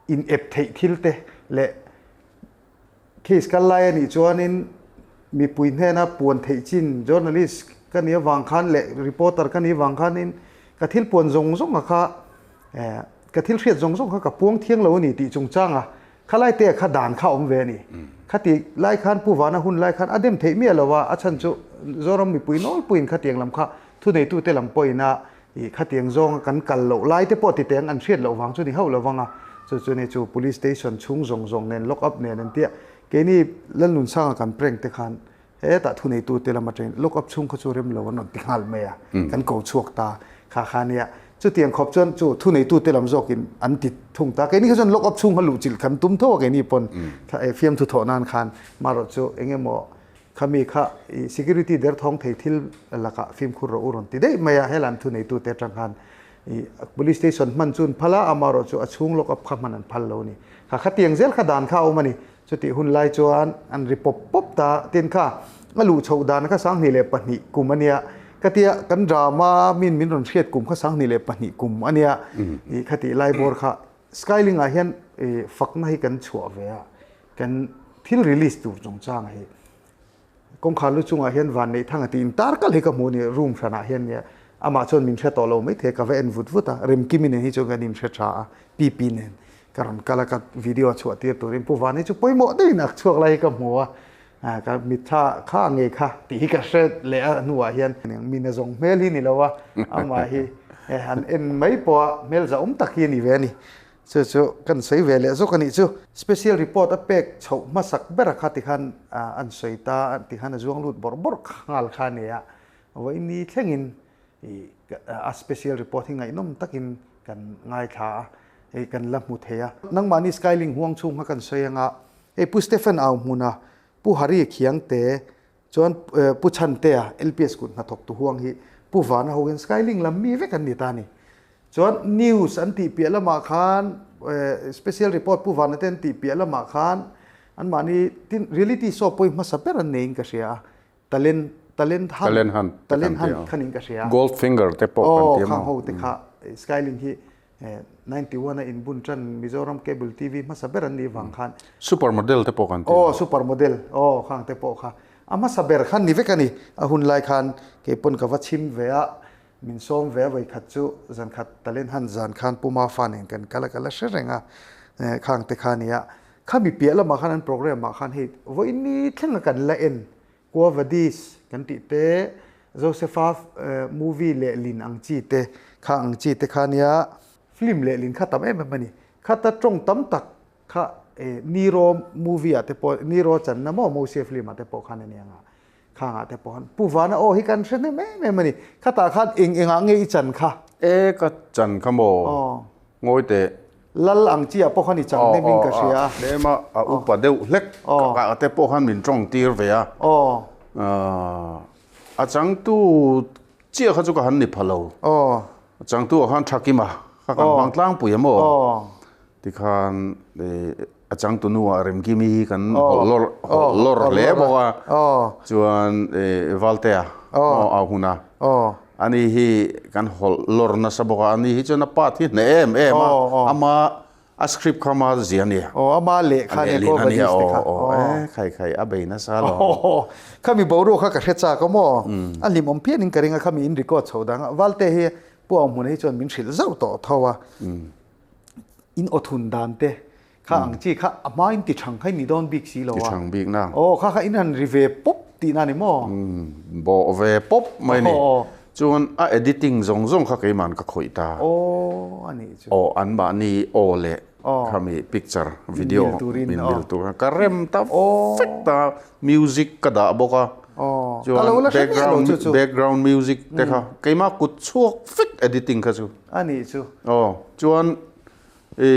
in ep theih thil te leh case kal lai a nih chuanin mipui hnena puan theih chin journalist ka nih avang khan leh reporter ka nih avang khanin ka thil puan zawng zawng a kha ka thil hriat zawng zawng kha ka puang thiang lo a ni tih chungchanga Khalai te kha dan kha awm ve a ni. Khati lai khan Pu Vana hun lai khan a dem theih miah lo a, a chhan chu Zoram mipui nawlpuiin khatiang lam kha thuneitute lam pawhin a ih khatiang zawnga kan kal loh lai te pawh ti teng an hriat loh vang chu ni hauh lo vang a. Chu chu ni chu Police Station chhung zawng zawng nen lock up nen an tia. Keini Lalnunsanga kan prank te khan Hetah thuneitute lam atangin lock up chhung kha chu rem lo an rawn ti nghal mai a, kan ko chhuak ta kha kha nia. Chutiang khawp chuan chu thuneitute lam zawkin an ti thung ta. Keini kha chuan lock up chhung kha luh chilh kan tum tho a keini pawn fiamthu thawh nan khan marawh chu eng emaw khami kha i security derthawng thei thil lakah fimkhur rawh u rawn ti daih mai a, helam thuneitute atang khan i police station hman chu an phal a, amarawh chu a chhung lock up kha hman an phal lo a ni. Kha khatiang zel kha dan kha a awm a ni. Chutih hun lai chuan an ri pawp pawp ta. Tin kha a luh chhoh dan kha 2002 kum a nia. Ka tia kan drama min min rawn hriat kum kha 2002 kum a nia. I khatih lai bawr kha Skyling ah hian fakna hi kan chhuah ve a, kan thil release tur chungchang hi kawngkhar lu chungah hian Vanneihthanga tiin tar kal hi ka hmu a ni, room hranah hian nia. Amah chuan min hre tawh lo maithei ka va en vut vut a, Remkimi nen hi chuan kan inhre tha a, PP nen ka rawn kal a, ka video a chhuah tir turin Pu Van hi chu pawimawh deuhin a chhuak lai hi ka hmu a, ka mitthla kha ngei kha tih hi ka hre leh a hnuah hian min a zawng hmel hi ni lo a, amah hi han en mai pawh a hmel zahawm tak hi a ni ve a ni. Chu chu kan sawi ve leh zawk a nih chu. Special report a pek chhoh hmasak ber a kha tikhan an sawi ta tikhan a zuang lut bawrh bawrh nghal kha a ni a, vawiin thlengin a special report hi ngaihnawm takin kan ngaithla a, hei kan la hmu thei a. Nangmahni Skylink huang chhung kha kan sawi anga, hei Pu Stephen Auhmuna, Pu Hari Khiangte, chuan Pu Chhantea, LPS kut hnathawktu huang hi Pu Vana ho hian Skylink lam mi vek an ni ta a ni. Chuan news an tih piah lamah khan special report Pu Vana te an tih piah lamah khan anmahni tin reality show pawh hi hmasa ber an neiin ka hria a. Talent talent hunt Talent hunt te talent kan ti hunt a. khan in ka hria. Gold finger te pawh kan Aw ti a khang maw? ho te kha Skylink hi 91 a inbun tan Mizoram Cable TV hmasa ber an nih vang khan. Super model te pawh kan ti a. Aw super model aw khang te pawh kha a hmasa ber khan ni vek a ni. A hun lai khan kei pawn ka va chhim ve a, min sawm ve a vawi khat chu zan khat talent hunt zan khan Pu Mafa nen kan kal a ka la hre reng a khang te kha nia. Khami piah lamah khan an program ah khan hei vawiin ni thleng a kan la en Kuavadis kan tih te, Josepha movie lehlin ang chi te kha ang chi te kha nia film lehlin kha tam em em a ni. Khata tawng tam tak kha Nero movie ah te pawh Nero channa maw Mose film ah te pawh khan a ni ang a khang ah te pawh khan Pu Vana aw hi kan hre hnem em em a ni. Khatah khan eng engah nge i chan kha? E ka chan kha maw? Ngawi teh. Lal ang chi ah pawh khan i chang hnem in ka hria a. Tlem a, a upa deuh hlek ka te pawh khan min tawng tir ve a. A changtu chiah kha chu ka han ni pha lo. A changtu ah khan Thakima kha kan hmang tlangpui a maw? Tikhan a changtu nu ah Remkimi hi kan hawlh lawr hawlh lawr hle bawk a. Chuan Valtea a hun a. Ani hi kan hawlh lawr nasa bawk a, ani hi chuan a part hi hneh em em a, ama a script kha ama zia a nia. Aw, ama lehkha nia Ko Vadis te kha. Aw, e khai khai a bei nasa lo. Khami boruak kha ka hre chak a maw? A hlimawm phian in ka ring a, khami in record chho dang a. Valte hi Pu Auhmuna hi chuan min hrilh zauh tawh tho a. In aw thun dan te kha ang chi kha a hma in ti thang kha in ni dawn bik si lo a. Ti thang bik na. Aw kha kha in han ri ve pawp tih na ni maw? Bawh ve pawp mai ni. Chuan a editing zawng zawng kha keiman ka khawih ta. Aw a nih chu. Aw an mahni aw leh khami picture video min mil turin ka rem ta vek ta music ka dah bawk a. Chuan background background music te kha keimah kut chhuak vek editing kha chu. A nih chu. Aw chuan i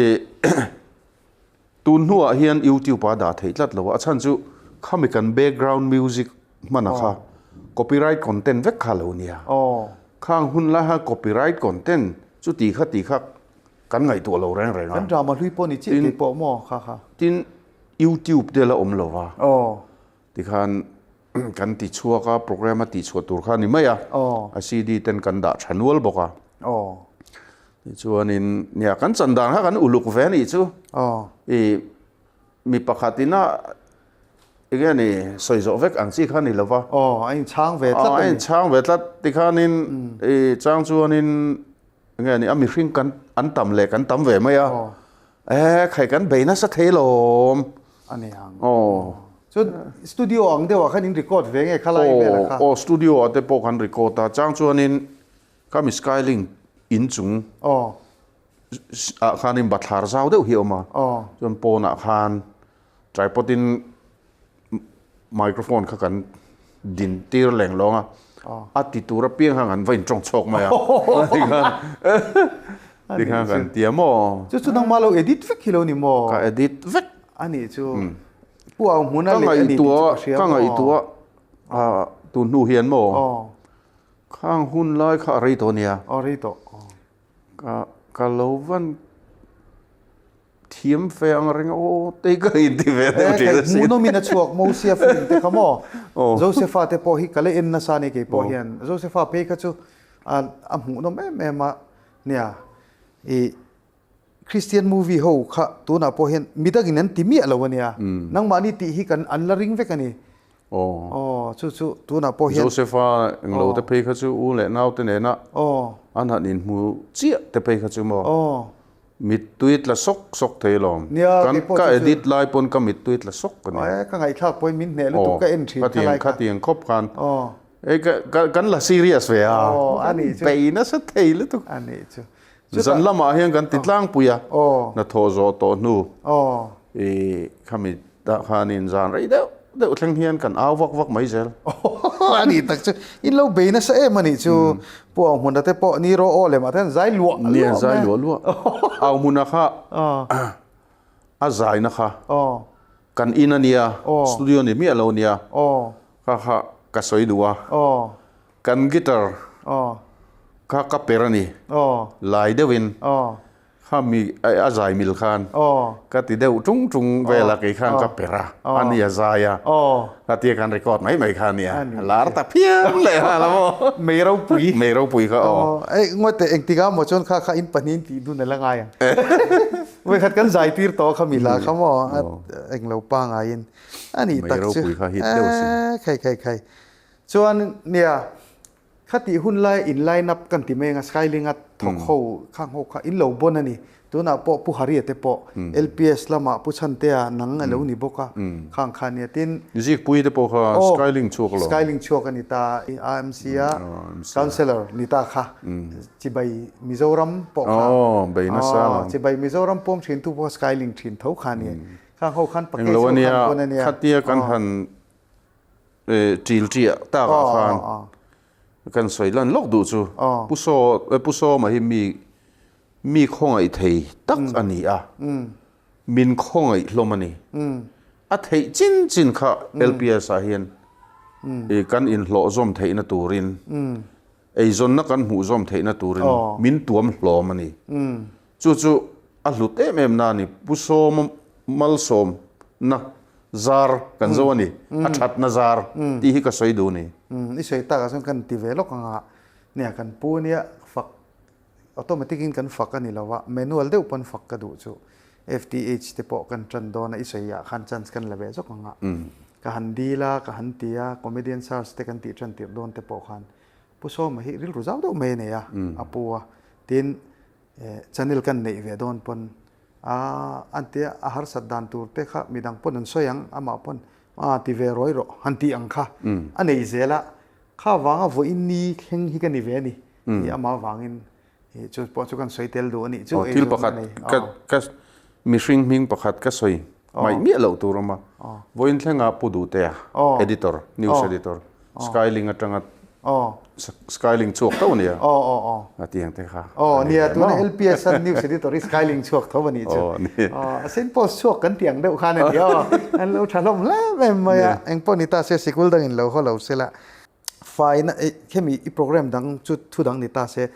tun hnuah hian youtube a dah theih tlat lo a, a chhan chu khami kan background music hman a kha copyright content vek kha lo nia. Khang hun lai khan copyright content chu ti kha ti kha kan ngaihtuah lo reng reng a. Kan drama hlui pawh ni chiah tih pawh maw kha kha. Tin youtube te la awm lo va. Tikhan kan ti chhuak a, program a tih chhuah tur kha a ni mai a, a CD ten kan dah tha nual bawk a. Tichuanin nia kan chan dan kha kan uluk ve a nih chu. I mi pakhat ina enge ni sawi zawh vek ang chi kha a ni lo va. A inchhang ve tlat a ni. A inchhang ve tlat. Tikhanin i chang chuanin enge ni a mihring kan an tam leh kan tam ve mai a. E khai kan bei nasa thei lawm. A ni ang. Aw. Chuan studio ang deuh ah khan in record ve nge khalai vel ah kha? Aw studio ah te pawh kan record a, chang chuanin khami skylink in chung Aw. ah khanin bathlar zau deuh hi a awm a. Aw. Chuan pawnah khan tripod in microphone kha kan. din tir leng lawng a, a ti tur apiang khan kan va intawng chhawk mai a, tikhan tikhan kan ti a maw? Chu chu nangmah lo edit vek hi lo ni maw? Ka edit vek. A nih chu Pu Au Hmuna leh a ni tih chu ka hria maw? Ka ngaihtuah a tun hnu hian maw? Khang hun lai kha a rei tawh a nia. Aw rei tawh. Ka ka lo van thiam fe ang reng aw tei ka inti ve deuh thin asin. Hmuhnawmin a chhuak Mosia film te kha maw? Josepha te pawh hi ka la en nasa a ni kei pawh hian. Josepha phei kha chu a hmuhnawm em em a nia. I Christian movie ho kha tunah pawh hian midangin an ti miah lo a nia. Nangmahni tih hi kan an la ring vek a ni. Aw chu chu tunah pawh hian. Josepha englo te phei kha chu u leh nau te nena an han inhmu chiah te phei kha chu maw mittui tla sawk sawk thei alawm. Kan ka edit lai pawn ka mittui tla sawk a ni. Ka ngaihthlak pawhin min hneh lutuk ka en thin kha lai kha. Khatiang khawp khan kan la serious ve a. Bei nasa thei lutuk. Zan lamah hian kan ti tlangpui a, hnathawh zawh tawh hnu i khami tah khanin zan rei deuh deuh thleng hian kan au vak vak mai zel. A nih tak chu, in lo bei nasa em a nih chu, Pu Auhmuna te pawh ni rawh aw lemah te hian zai luah luah mai. Nia zai luah luah. Auhmuna kha a zaina kha kan in a nia, studio ni miah lo nia, kha kha ka sawi duh a. Kan guitar kha ka per a ni, lai deuhin kha mi a zai mil khan ka ti deuh tung tung vel a kei khan ka per a, a ni a zai a, ka tia khan record mai mai kha a nia, lar ta phian leh nghal a maw. Mei ropui. Mei ropui kha aw. Ei ngawi teh engtikah maw chuan kha kha in pahnihin tih dun a la ngai ang. Vawikhat kan zai tir tawh kha mi hla kha maw englo pangaiin a nih tak chu. Mei ropui kha hit deuh a sin. Khai khai khai. Chuan nia, khatih hun lai in line up kan ti mai anga Skylinga thawk ho khang ho kha in lo bawn a ni. Tunah pawh Pu Haria te pawh LPS lamah Pu Chhantea nang a lo ni bawk a, khang kha nia. Tin, Zikpui te pawh kha Skyling chhuak lo. Skyling chhuak a ni ta, AMC a Councillor ni ta kha Chibai Mizoram pawh kha. Aw, bei nasa lo. Chibai Mizoram pawm thin tu pawh Skyling thin tho kha a ni. Khang ho khan package ho khan bawn a nia. Khatia kan han Ṭil ṭiah takah khan kan sawi lan lawk duh chu Pu Saw Pu Sawma hi mi mi khawngaih thei tak a ni a, min khawngaih hlawm a ni. A theih chin chin kha LPS ah hian kan inhlawh zawm theihna turin eizawnna kan hmuh zawm theihna turin min tuam hlawm a ni. Chu chu a hlut em em na a ni. Pu Sawma malsawmna zar kan zo a ni, a thatna zar tih hi ka sawi duh a ni. I sawi takah chuan kan ti ve lawk ang a, nia kan pu nia fak automatic in kan fak a ni lo a, manual deuh pawn fak ka duh chu FTH te pawh kan tan dawn a, i sawi ah khan chance kan la ve zawk ang a, ka han dil a, ka han ti a, comedian search te kan tih tan tirh dawn te pawh khan Pu Sawma hi rilru zau deuh mai a nei a, a pu a, tin channel kan neih ve dawn pawn a an tia a harsat dan tur te kha midang pawn an sawi ang amah pawn a ti ve rawi rawh han tih ang kha a nei zel a kha vanga vawiin ni thleng hi ka ni ve a ni i amah vangin i chu pawh chu kan sawi tel duh a nih chu thil pakhat ka ka mihring hming pakhat ka sawi mai miah loh tur awm a vawiin thlenga Pu Duhtea editor news editor Skyling atanga Skyling chhuak tho a nia. Aw aw aw. A tiang te kha. Aw nia tuna LPS an news editor hi Skyling chhuak tho a nih chu. Aw ni. Aw Saint Paul's chhuak kan tih ang deuh khan a ni aw. An lo tha hlawm hle em mai a. Engpawh ni ta se sikul dangin lo haw lo sela. Faina khemi i program dang chu thu dang ni ta se.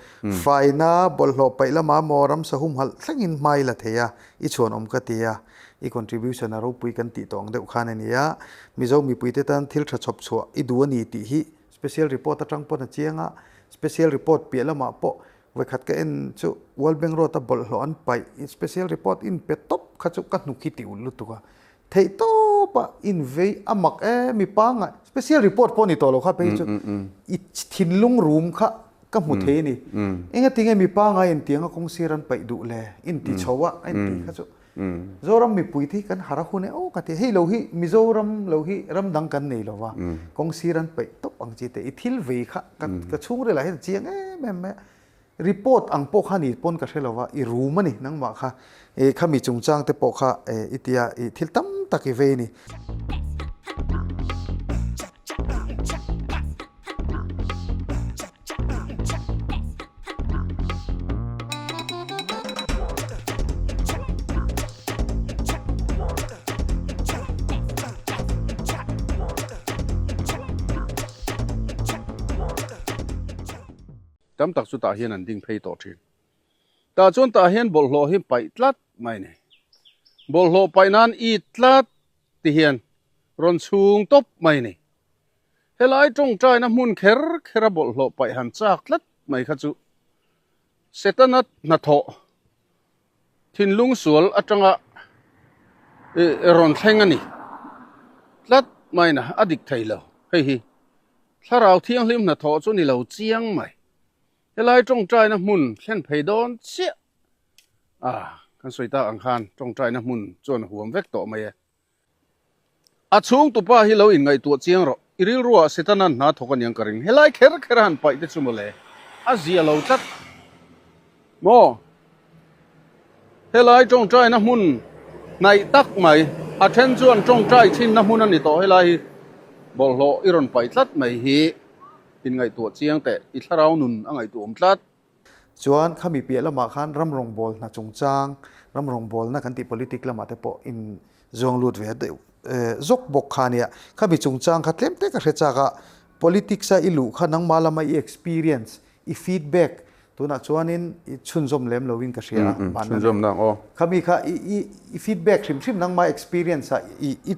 Faina bawlhhlawh paih lama maw ramsa humhalh thlengin hma i la thei a, i chhuanawm ka ti a. I contribution a ropui kan tih tawh ang deuh khan a ni a. Mizo mipuite tan thil tha chhawp chhuah i duh a ni tih hi Special report atang pawn a chiang a, special report piah lamah pawh vawikhat ka en chu World Bank Road a bawlhhlawh an paih, special report in pe tawp kha chu ka hnuk hi ti ulh lutuk a, theih tawp a in vei a mak e mi pangngai, special report pawh ni tawh lo kha phei chu i thinlung rum kha ka hmu thei a ni, engatinge mi pangngai intiang a kawng sir an paih duh le, inti chho a a inti kha chu. Zoram mipui te hi kan har a hun e aw ka ti a, hei lo hi Mizoram lo hi ram dang kan nei lo va, kawng sir an peih tawp ang chi te, i thil vei kha ka chhungril ah hian a chiang em em mai a, report ang pawh kha ni pawn ka hre lo va, i rum a ni nangmah kha, i khami chungchang te pawh kha i tia i thil tam tak i vei a ni. Tam tak chu tah hian an ding phei tawh thin. Tah chuan tah hian bawlhhlawh hi paih tlat mai a ni. Bawlhhlawh paih nan it tlat ti hian rawn chhung tawp mai a ni. Helai tawngtaina hmun kher kher a bawlhhlawh paih han chak tlat mai kha chu Setana hnathawh thinlung sual atanga rawn thleng a ni tlat mai na a dik thei lo. Hei hi Thlarau Thianghlim hnathawh chu ni lo chiang mai. Helai tawngtaina hmun thlen phei dawn chiah a kan sawi tak ang khan tawngtaina hmun chuan a huam vek tawh mai e. A chhung tupa hi lo inngaihtuah chiang rawh. I rilruah Setana'n hna thawk aniang ka ring. Helai kher kher a han paih te chu mawle. A zia lo tlat. Maw? Helai tawngtaina hmun hnaih tak mai. A then chuan tawngtai chhinna hmun a ni tawh helai hi. Bawlhhlawh i rawn paih tlat mai hi inngaihtuah chiang teh. I thlarau nun a ngaihtuahawm tlat. Chuan khami piah lamah khan ram rawngbawlna chungchang, ram rawngbawlna kan tih politic lamah te pawh in zuang lut ve deuh zawk bawk kha ania. Khami chungchang kha tlem te ka hre chak a, politics a i luh kha nangmah lama i experience, i feedback tunah chuanin i chhunzawm lem loin ka hria a. Chhunzawm nang aw. Khami kha i feedback hrim hrim nangmah experience a i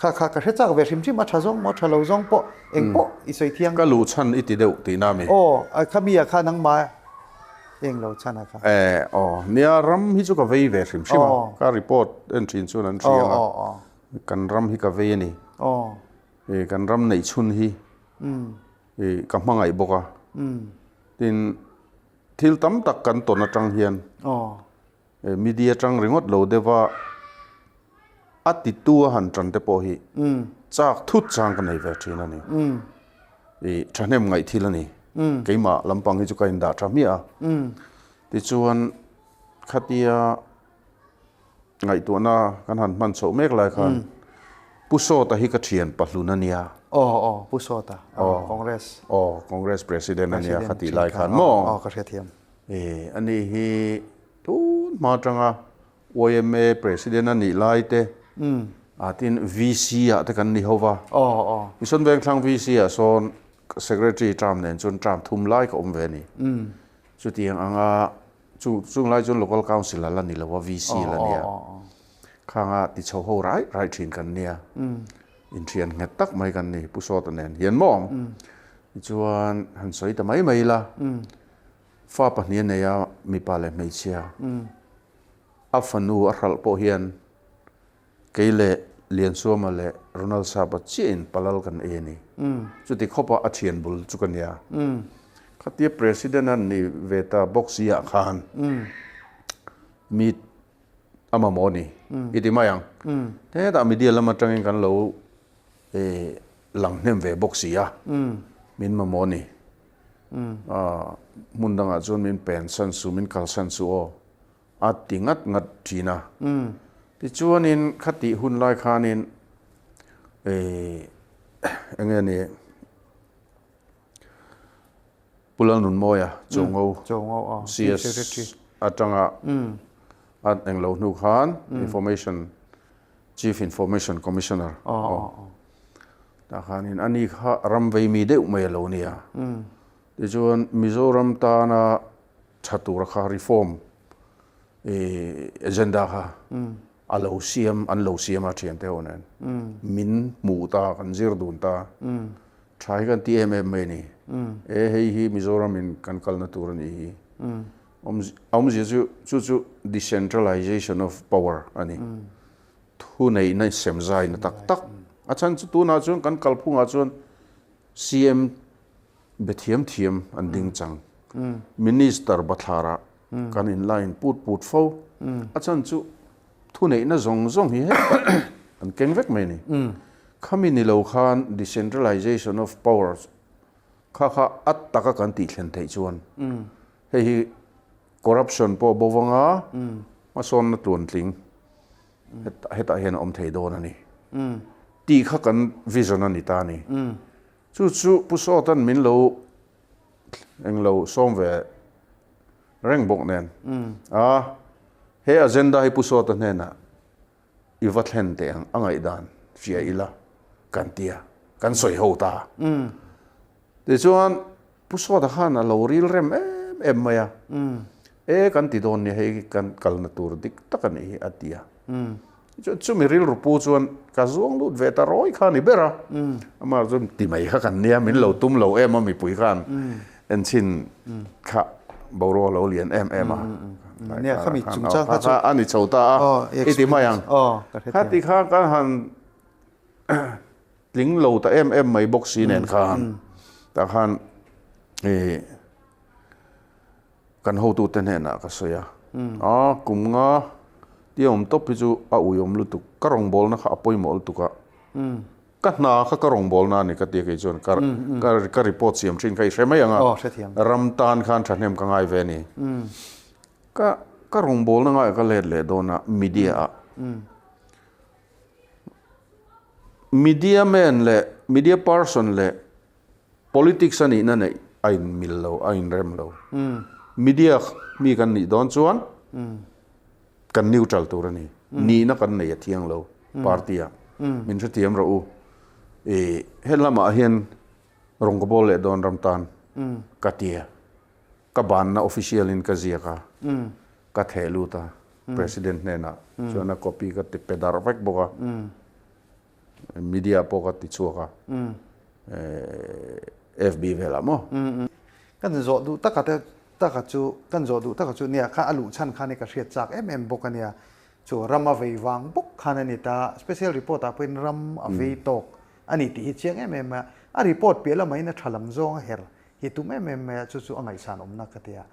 Kha kha ka hre chak ve hrim hrim a tha zawng maw tha lo zawng pawh eng pawh i sawi thiang. Ka luh chhan i ti deuh tihna mi? Aw, kha mi ah kha nangmah eng lo chhan a kha. Eh aw, nia ram hi chu ka vei ve hrim hrim a, ka report en thin chuan an hria ang a, kan ram hi ka vei a ni. Eh kan ram neih chhun hi eh ka hmangaih bawk a, tin thil tam tak kan tawn atang hian Media tang ringawt lo deuh a, a titu a han tan te pawh hi chak thut chang ka nei ve thin a ni. I thahnem ngaih thil a ni. Keimah lampang hi chu ka indah tha hmiah a. Tichuan khatia ngaihtuahna kan han hman chhoh mek lai khan Pu Sawta hi ka thian pahlun a nia. Aw aw Pu Sawta, Congress. Aw Congress President a nia khatih lai khan maw? Aw ka hrethiam. E, ani hi tun hma atanga yma President a nih lai te, a tin VC ah te kan ni ho va. Mission Vengthlang VC ah sawn Secretary term nen chuan term thum lai ka awm ve a ni. Chutiang anga chu chung lai chuan Local Council a la ni lo a, VC a la nia. Khanga ti chho ho rai rai thin kan nia. Inthian nghet tak mai kan ni Pu Sawta nen hian maw? Tichuan han sawi ta mai mai ila. Fa pahnih a nei a, mipa leh hmeichhia. A fanu a hralh pawh hian kei leh Liansuama leh Ronald Sapa chiahin palal kan ei a ni. Chuti khawpa a thian bul chu ka nia. Khatia President a ni ve ta bawk si ah khan mi a mamawh a ni i ti mai ang. Hetah media lam atangin kan lo lang hnem ve bawk si a, min mamawh a ni. Hmun dangah chuan min pen san su, min kal san su aw, a ti ngat ngat thin a. Tichuanin khatih hun lai khanin eng nge ni Pu Lalnunmawia Chawngo CS atanga a englo hnu khan Information Chief Information Commissioner aw tah khanin ani kha ram vei mi deuh mai a lo nia. Tichuan Mizoram tana tha tura kha reform agenda kha a lo siam an lo siam a thiante ho nen min hmuh ta kan zir dun ta tha hi kan ti em em mai a ni. E hei hi Mizoram in kan kalna tur a nih hi. Awmzia chu chu chu decentralization of power a ni. Thu neihna sem zaina tak tak. A chhan chu tunah chuan kan kalphungah chuan CM be thiam thiam an ding chang. Minister bathlarah kan in line put put fo. A chhan chu thu neihna zawng zawng hi hetah an keng vek mai a ni. Khami ni lo khan decentralization of power Kha kha a taka kan tih thlen theih chuan hei hi corruption pawh bo vanga hmasawnna tluantling hetah hian a awm thei dawn a ni tih kha kan vision a ni ta a ni. Chu chu Pu Sawtan min lo englo sawm ve reng bawk nen a he agenda hi Pu Sawta hnenah I va thlen teh ang, a ngaihdan fiah ila kan ti a, kan sawi ho ta. Tichuan Pu Sawta khan a lo ril rem em em mai a, e kan ti dawn nia hei kan kalna tur dik tak a nih hi a ti a. Chuan chumi rilru pu chuan ka zuang lut ve ta rawi kha a ni ber a, amah chuan ti mai kha kan nia min lo tum lo em a mipui khan enchhin kha boruak lo lian em em a. Nia khami chungchang kha chu a ni chho ta a, i ti mai ang. Khati kha kan han Tling lo ta em em mai bawk si nen khan tah khan ih kan hotute hnenah ka sawi a, a kum nga tia awm tawp hi chu a uiawm lutuk, ka rawngbawlna kha a pawimawh lutuk a, ka hna kha ka rawngbawlna a ni ka tia kei chuan ka ka report siam thin kha i hre mai ang a, ram tan khan thahnem ka ngai ve a ni, ka ka rawngbawlna ngaiah ka let leh dawn a media ah. Media man leh media person leh politics a nihna neih a in mil lo, a in rem lo. Media mi kan nih dawn chuan kan neutral tur a ni. Nihna kan nei a thiang lo party ah. Min hrethiam rawh u. Ih helamah hian rawn ka bawl leh dawn ram tan ka tia. Ka banna official in ka ziak a, ka theh lut a, President hnenah chuan a copy ka ti pe darh vek bawk a, media pawh ka ti chhuak a, FB velah maw. Kan zawh duh taka te taka chu kan zawh duh taka chu nia kha a luh chhan khan i ka hriat chak em em bawk a nia, chu ram a vei vang bawk khan a ni ta, special report ah pawhin ram a vei tawk a ni tih hi chiang em em a, a report piah lamah in a tha lam zawng a her Hi tum em em mai a, chu chu a ngaihsan awmna ka ti a.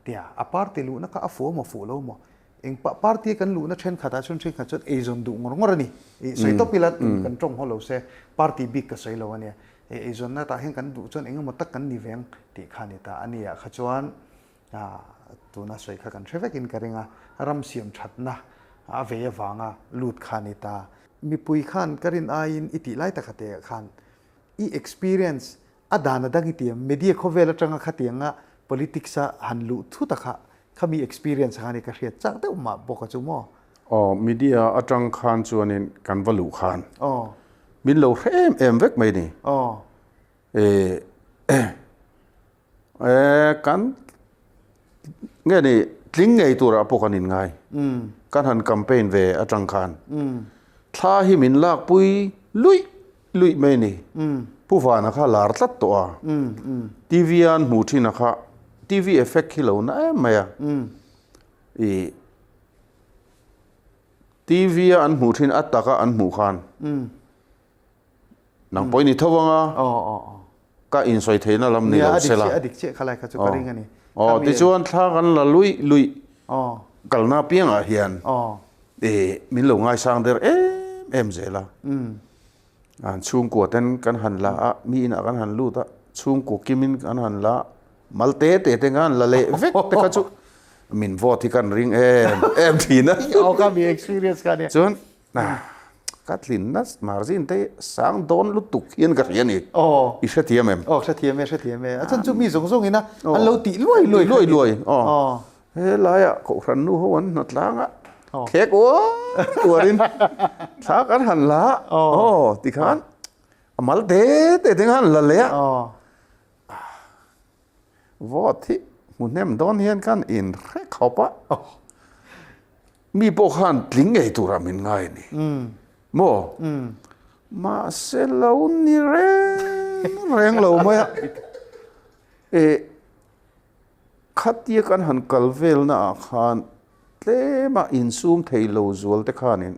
Tia, a party luhna kha a fuh a maw fuh lo maw? Eng pah party kan luhna thenkhatah chuan thenkhat chuan eizawn duh ngawr ngawr a ni. Ih, sawi tawp ila kan tawng haw lo se, party bik ka sawi lo a nia. Ih, eizawnna tah hian kan duh chuan eng emaw tak kan ni veng tih kha a ni ta. A ni ah kha chuan tuna sawi kha kan hre vekin ka ring a, ram siam thatna a vei avanga lut kha a ni ta. Mipui khan ka rin aiin i tih lai taka te ah khan i experience A dan a dang i tiam, media khawvel atanga khatianga politics a han luh thut a kha, khami experience khan i ka hriat chak deuh mah bawk a chu maw? Aw, media atang khan chuanin kan va luh khan Aw. min lo hre em em vek mai ni. Aw. E, e, kan nge ni tling ngei turah pawh kan inngai. Kan han campaign ve atang khan thla hi min lakpui luih Luih mai a ni. Pu Vana kha lar tlat tawh a. TV a an hmuh thin a kha TV effect hi lo na em mai a. I TV a an hmuh thin a taka an hmuh khan nang pawh i ni tho ang a. Ka insawi theihna lam ni lo se la. A dik chiah kha lai kha chu ka ring a ni. Aw tichuan thla kan la luih luih kalna piangah hian min lo ngaisang der em em zel a. An chhungkua ten kan han la a, mi inah kan han lut a, chhungkua kimin kan han la a, mal te te te khan la leh vek te kha chu min vote hi kan ring em em thin a. Aw ka mi experience kha nia. Chuan Ka tlinna margin te sang dawn lutuk hian ka hria a ni. Aw. I hrethiam em? Aw, hrethiam e, hrethiam e. A chhan chu mi zawng zawng ina an lo tih luai luai kha. Luai luai, aw. Aw. He laiah Kohhran nu ho an hna tlang a, khek uar uarin thla kan han la a, aw tikhan a mal te te te khan la leh a. Aw. Vote hi hmu hnem dawn hian khan in hre khawp a, mi pawh khan tling ngei turah min ngai a ni. Maw? Mahse lo ni reng reng lo mai a. E khatia kan han kal velna ah khan tlema insum thei lo zual te khanin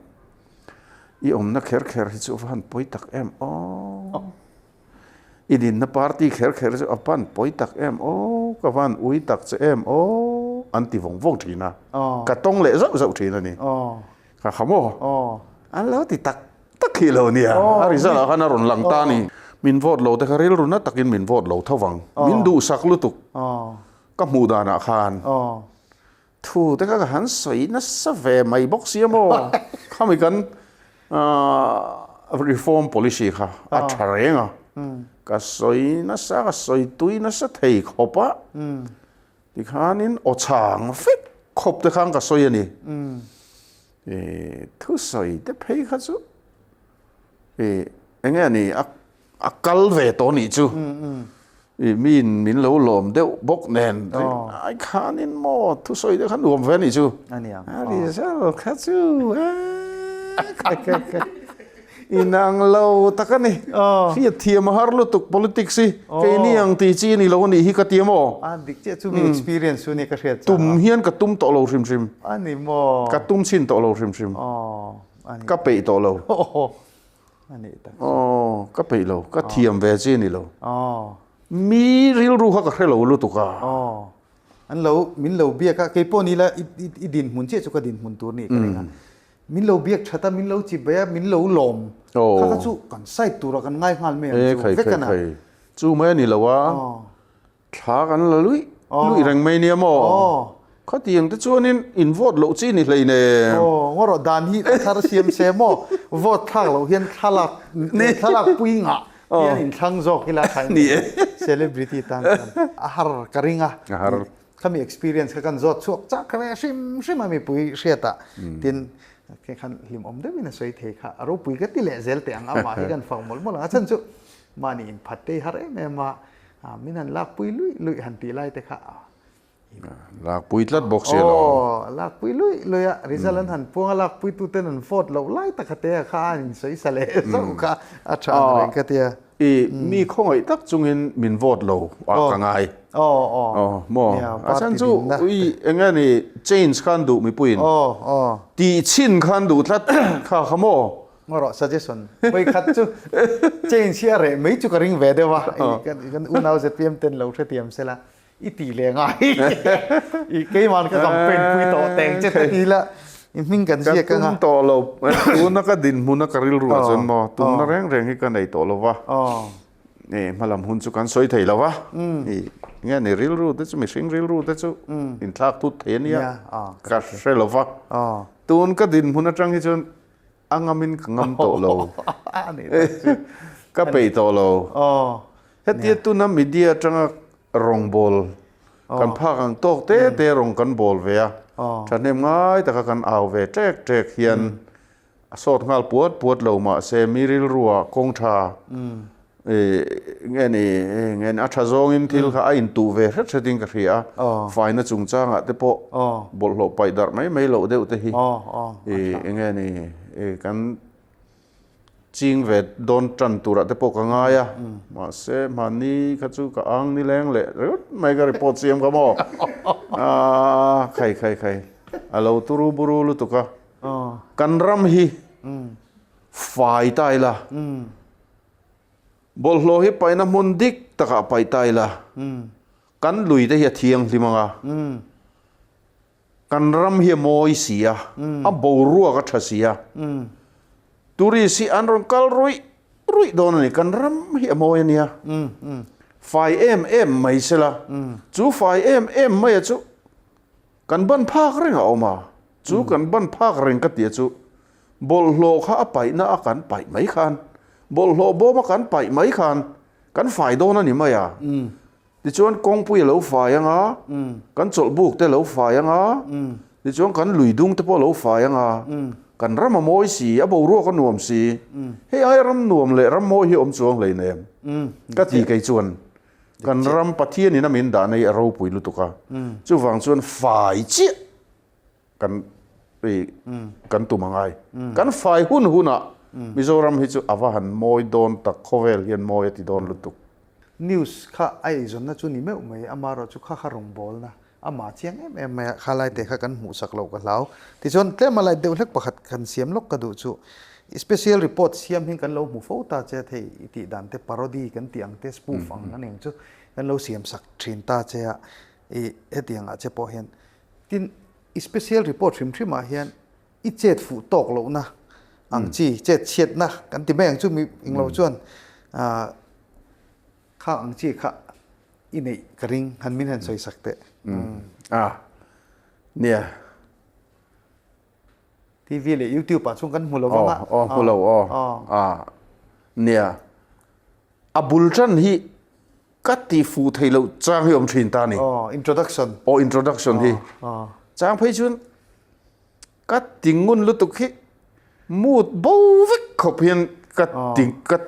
i awmna kher kher hi chu va han pawi tak em aw. I dinna party kher kher chu a pan pawi tak em aw, ka van ui tak che em aw an ti vawng vawng thin a, ka tawng leh zauh zauh thin a ni. Ka kha maw? An lo ti tak tak hi lo nia, a result ah khan a rawn lang ta a ni. Min vote lo te kha rilru na takin min vote lo tho vang, min duhsak lutuk ka hmuh danah khan. Thu te kha ka han sawi nasa ve mai bawk sia maw? Khami kan reform policy kha a tha reng a, ka sawi nasa, ka sawi tui nasa thei khawp a, tikhanin aw chhang vek khawp te khan ka sawi a ni. Thu sawi te phei kha chu eng nge ni a kal ve tawh nih chu. I miin min lo lawm deuh bawk nen ai khanin maw thusawi te kha nuam ve a nih chu. A result kha chu inang lo tak a ni. Hriat thiam a har lutuk politics hi keini ang tih chi a ni lo a nih hi ka ti a maw. A dik chiah chu mi experience chu nia ka hriat chang a. Tum hian ka tum tawh lo hrim hrim. A ni maw. Ka tum chhin tawh lo hrim hrim. Ka peih tawh lo. Aw, ka peih lo, ka thiam ve chi a ni lo. Mi rilru kha ka hre lo lutuk a. Aw, an lo, min lo biak a, kei pawh ni la i dinhmun chiah chu ka dinhmun tur ni ka ring a. Min lo biak that a, min lo chip bai a, min lo lawm. Kha kha chu kan side tura kan ngai nghal mai ang chu vek a na. Chu mai a ni lo a. Thla kan la luih luih reng mai nia maw? Khatiang te chuanin in vote loh chi ni hlei nen. Aw, ngaw rawh dan hi a thar siam se maw? Vote thlak loh hian thlalak thlalak pui ngah hian in thlang zawk ila tha in celebrity tan chuan a har ka ring a. A har. Khami experience kha kan zawt chhuak chak ve hrim hrim a mipui hriatah tin khe khan hlimawm deuhin a sawi thei kha a ropui ka ti leh zel teh ang amah hi kan fak mawlh mawlh ang a chhan chu mahni inphat te hi har em em a. Min han lakpui luih luih han tih lai te kha. Lakpui tlat bawk si alawm. Aw, lakpui luih luih a, result an han puang a, lakpui tu ten an vote loh lai tak kha te a kha an insawi sa leh zauh kha a tha ang reng ka tia. I mi khawngaih tak chungin min vote lo a ka ngai. Aw, aw. Aw, maw. A chhan chu ui eng nge ni change khan duh mipuiin. Aw, aw. Tih chhin khan duh tlat kha kha maw. Ngaw rawh suggestion vawi khat chu change hi a reh mai chu ka ring ve deuh a kan unau zpm ten lo hrethiam sela i ti leh ngai i keiman ka campaign pui tawh teng che te ti la i hming kan ziak anga ka tum tawh lo tuna ka dinhmun a ka rilru ah chuan maw tumna reng reng hi ka nei tawh lo va e hmalam hun chu kan sawi thei lo va i nge ni rilru te chu mihring rilru te chu inthlak thut thei ania ka hre lo va tun ka dinhmun atang hi chuan A ngamin ka ngam tawh lo. Ka peih tawh lo. Hetia tuna media atanga rawngbâwl kan phak ang tawk te te rawng kan bâwl ve a, thahnem ngai taka kan au ve ṭek ṭek hian a sawt nghal puat puat lo mahse mi rilrua kawng ṭha Nge ni, nge ni, a tha zawngin thil kha a intuh ve hret hretin ka hria a, faina chungchangah te pawh bawlhhlawh paih darh mai mai loh deuh te hi nge ni, kan ching ve dawn tan turah te pawh ka ngai a, mahse mahni kha chu ka ang nileng leh ringawt mai ka report siam kha maw, a khai khai khai, a lo turu buru lutuk a, kan ram hi fai ta ila. Bawlhhlawh hi paihna hmun dik takah paih ta ila, kan lui te hi a thianghlim ang a, kan ram hi a mawi si a, a boruak a tha si a, tourist hi an rawn kal ruih ruih dawn a ni, kan ram hi a mawi a nia, fai em em mai sela, chu fai em em maia chu kan ban phak reng a awm a, chu kan ban phak reng ka tia chu Bawlhhlawh kha a paihna a kan paih mai khan, bawlhhlawh bawm a kan paih mai khan kan fai dawn a ni mai a. Tichuan kawngpui a lo fai ang a, kan chawlhbuk te a lo fai ang a, tichuan kan lui dung te pawh a lo fai ang a, kan ram a mawi si, a boruak a nuam si. Hei ai ram nuam leh ram mawi hi awm chuang hleinem ka ti kei chuan. Kan ram Pathianin a min dahna hi a ropui lutuk a, chuvang chuan fai chiah kan kan tum angai kan fai hun hunah Mizoram hi chu a va han mawi dawn tak khawvel hian mawi a ti dawn lutuk. News kha a eizawnna chu ni meuh mai amaherawh chu kha kha rawngbawlna amah chiang em em mai a kha lai te kha kan hmuhsak loh ka hlau. Tichuan tlem a light deuh hlek pakhat kan siam lawk ka duh chu special report siam hi kan lo hmu fo ta che thei i tih dan te parody kan tih ang te spoof ang a ning chu kan lo siam sak thin ta che a i hetiang ah che pawh hian Tin, i special report hrim hrimah hian i chet fuh tawk lohna ang chi, chet chhiatna kan ti mai ang chu mi englo chuan kha ang chi kha i neih ka ring han min han sawi sak teh. A, nia. TV leh YouTube ah chuan kan hmu lo vang a. Aw, hmu lo aw. A, nia. A bul tan hi Ka ti fuh thei loh chang hi awm thin ta ni. Aw, introduction. Aw, introduction hi. Chang phei chuan ka ti ngun lutuk hi mood bo vek khawp hian ka ti ka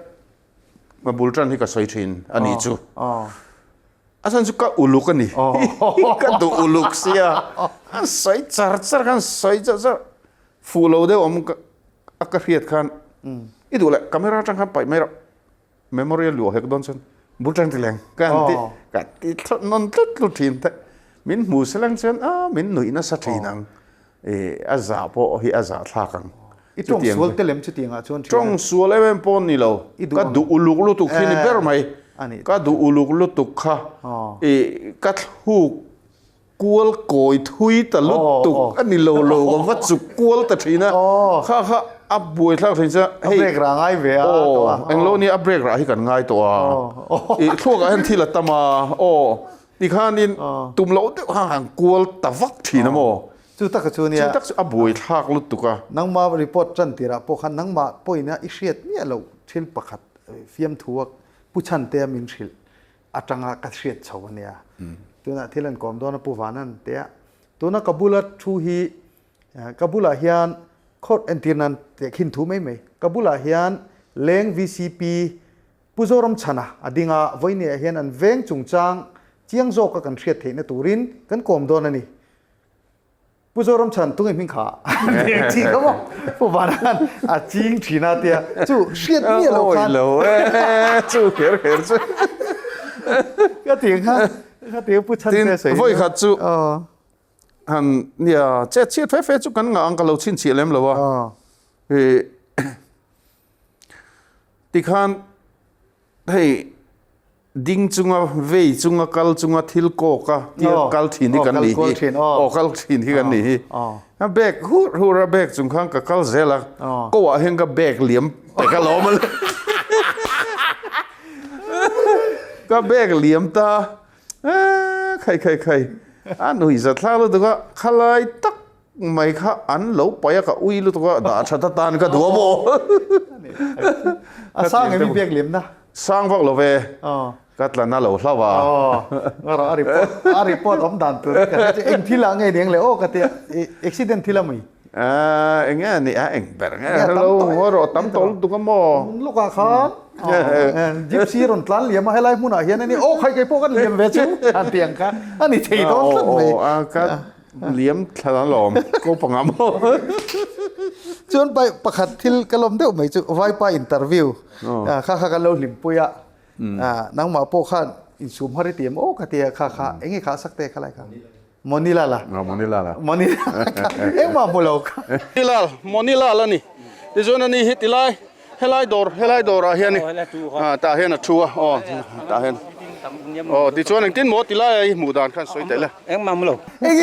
bul tan hi ka sawi thin a nih chu. A chhan chu ka uluk a ni. Ka duh uluk sia. An sawi char char khan sawi char char. Fuh lo deuh awm a ka hriat khan i duh leh camera atang khan paih mai rawh. Memory a luah hek dawn chuan bul tang ti leng ka han ti ka ti thlawt nawn tlut tlut thin te. Min hmu se lang chuan a min nuih nasa thin ang. A zah pawh hi a zah thlak ang. I tawng sual te lem chutiang ah chuan thin. Tawng sual em em pawh ni lo. Ka duh uluk lutuk hi ni ber mai. Ka duh uluk lutuk kha i ka thluk kual kawi thui ta lutuk a ni lo lo ka va chuk kual ta thin a. Kha kha a buai thlak thin chuan hei. A break rah ngai ve a. Aw englo nia a break rah hi kan ngai tawh a. I thluak ah hian thil a tam a. Aw tikhanin tum loh deuh khan han kual ta vak thin a maw. Chu taka chu nia. Chu tak chu a buai thlak lutuk a. Nangma report tan tirah pawh khan nangmah pawhin i hriat miah loh thil pakhat fiamthu a pu chhan te a min hrilh atanga ka hriat chho a nia. Tunah thil an kawm dawn a Pu Vanan te a. Tuna ka bula thu hi ka bulah hian khawr entir nan tehkhin thu mai mai. Ka bulah hian Leng VCP Pu Zoramchhana a ding a, vawinia hian an veng chungchang chiang zawka kan hriat theihna turin kan kawm dawn a ni. Pu Zoramchhan tunge hming kha a ching kha maw? Pu Vana'n a ching thin a tia chu hriat miah lo khan. Awi lo e, chu kher kher chu. Ka ti kha, ka ti Pu Chhante sawi. Tin, vawi khat chu han nia chet chhiat fe fe chu kan ngah ang ka lo chhinchhiah lem lo a. Tikhan hei ding chunga vei chunga kal chunga thil kawk a tia kal thin hi kan nih hi aw kal thin hi kan nih hi a bag hur hur a bag chung khan ka kal zel a ko ah hian ka bag liam pe ka lawm a ka bag liam ta khai khai khai a nuih za thlak lutuk a khalai tak Mai kha an lo paih a ka ui lutuk a dah that atan ka duh a maw? A sang em i biak lemna? Sang vak lo ve. Ka tlan a lo hlau a. Ngarawh a report a report awm dan tur ka hria chu eng thil ah nge niang le aw ka tia accident thil a mi? Eng nge ni a eng ber nge lo ngarawh tam tawh lutuk a maw? Lawk ah khan gypsy rawn tlan liam a helai hmunah hian a ni aw khai kei pawh kan liam ve chu an ti ang kha a ni thei dawn tlat mai. Liam thla lawm ko panga maw. Chuan pai pakhat thil ka lawm deuh mai chu Vaipa interview kha kha kan lo hlimpui a nangmah pawh khan insum har i ti em aw ka ti a kha kha enge kha sak te kha lai kha Monilal a Monilal a Monilal kha engmah hmu lo kha Monilal Monilal a ni tichuan ani hi tilai helai dawr helai dawrah hian tah hian a thu a aw tah hian aw tichuan engtin maw tilai a i hmuh dan khan sawi daih la. Engmah hmu lo. Eng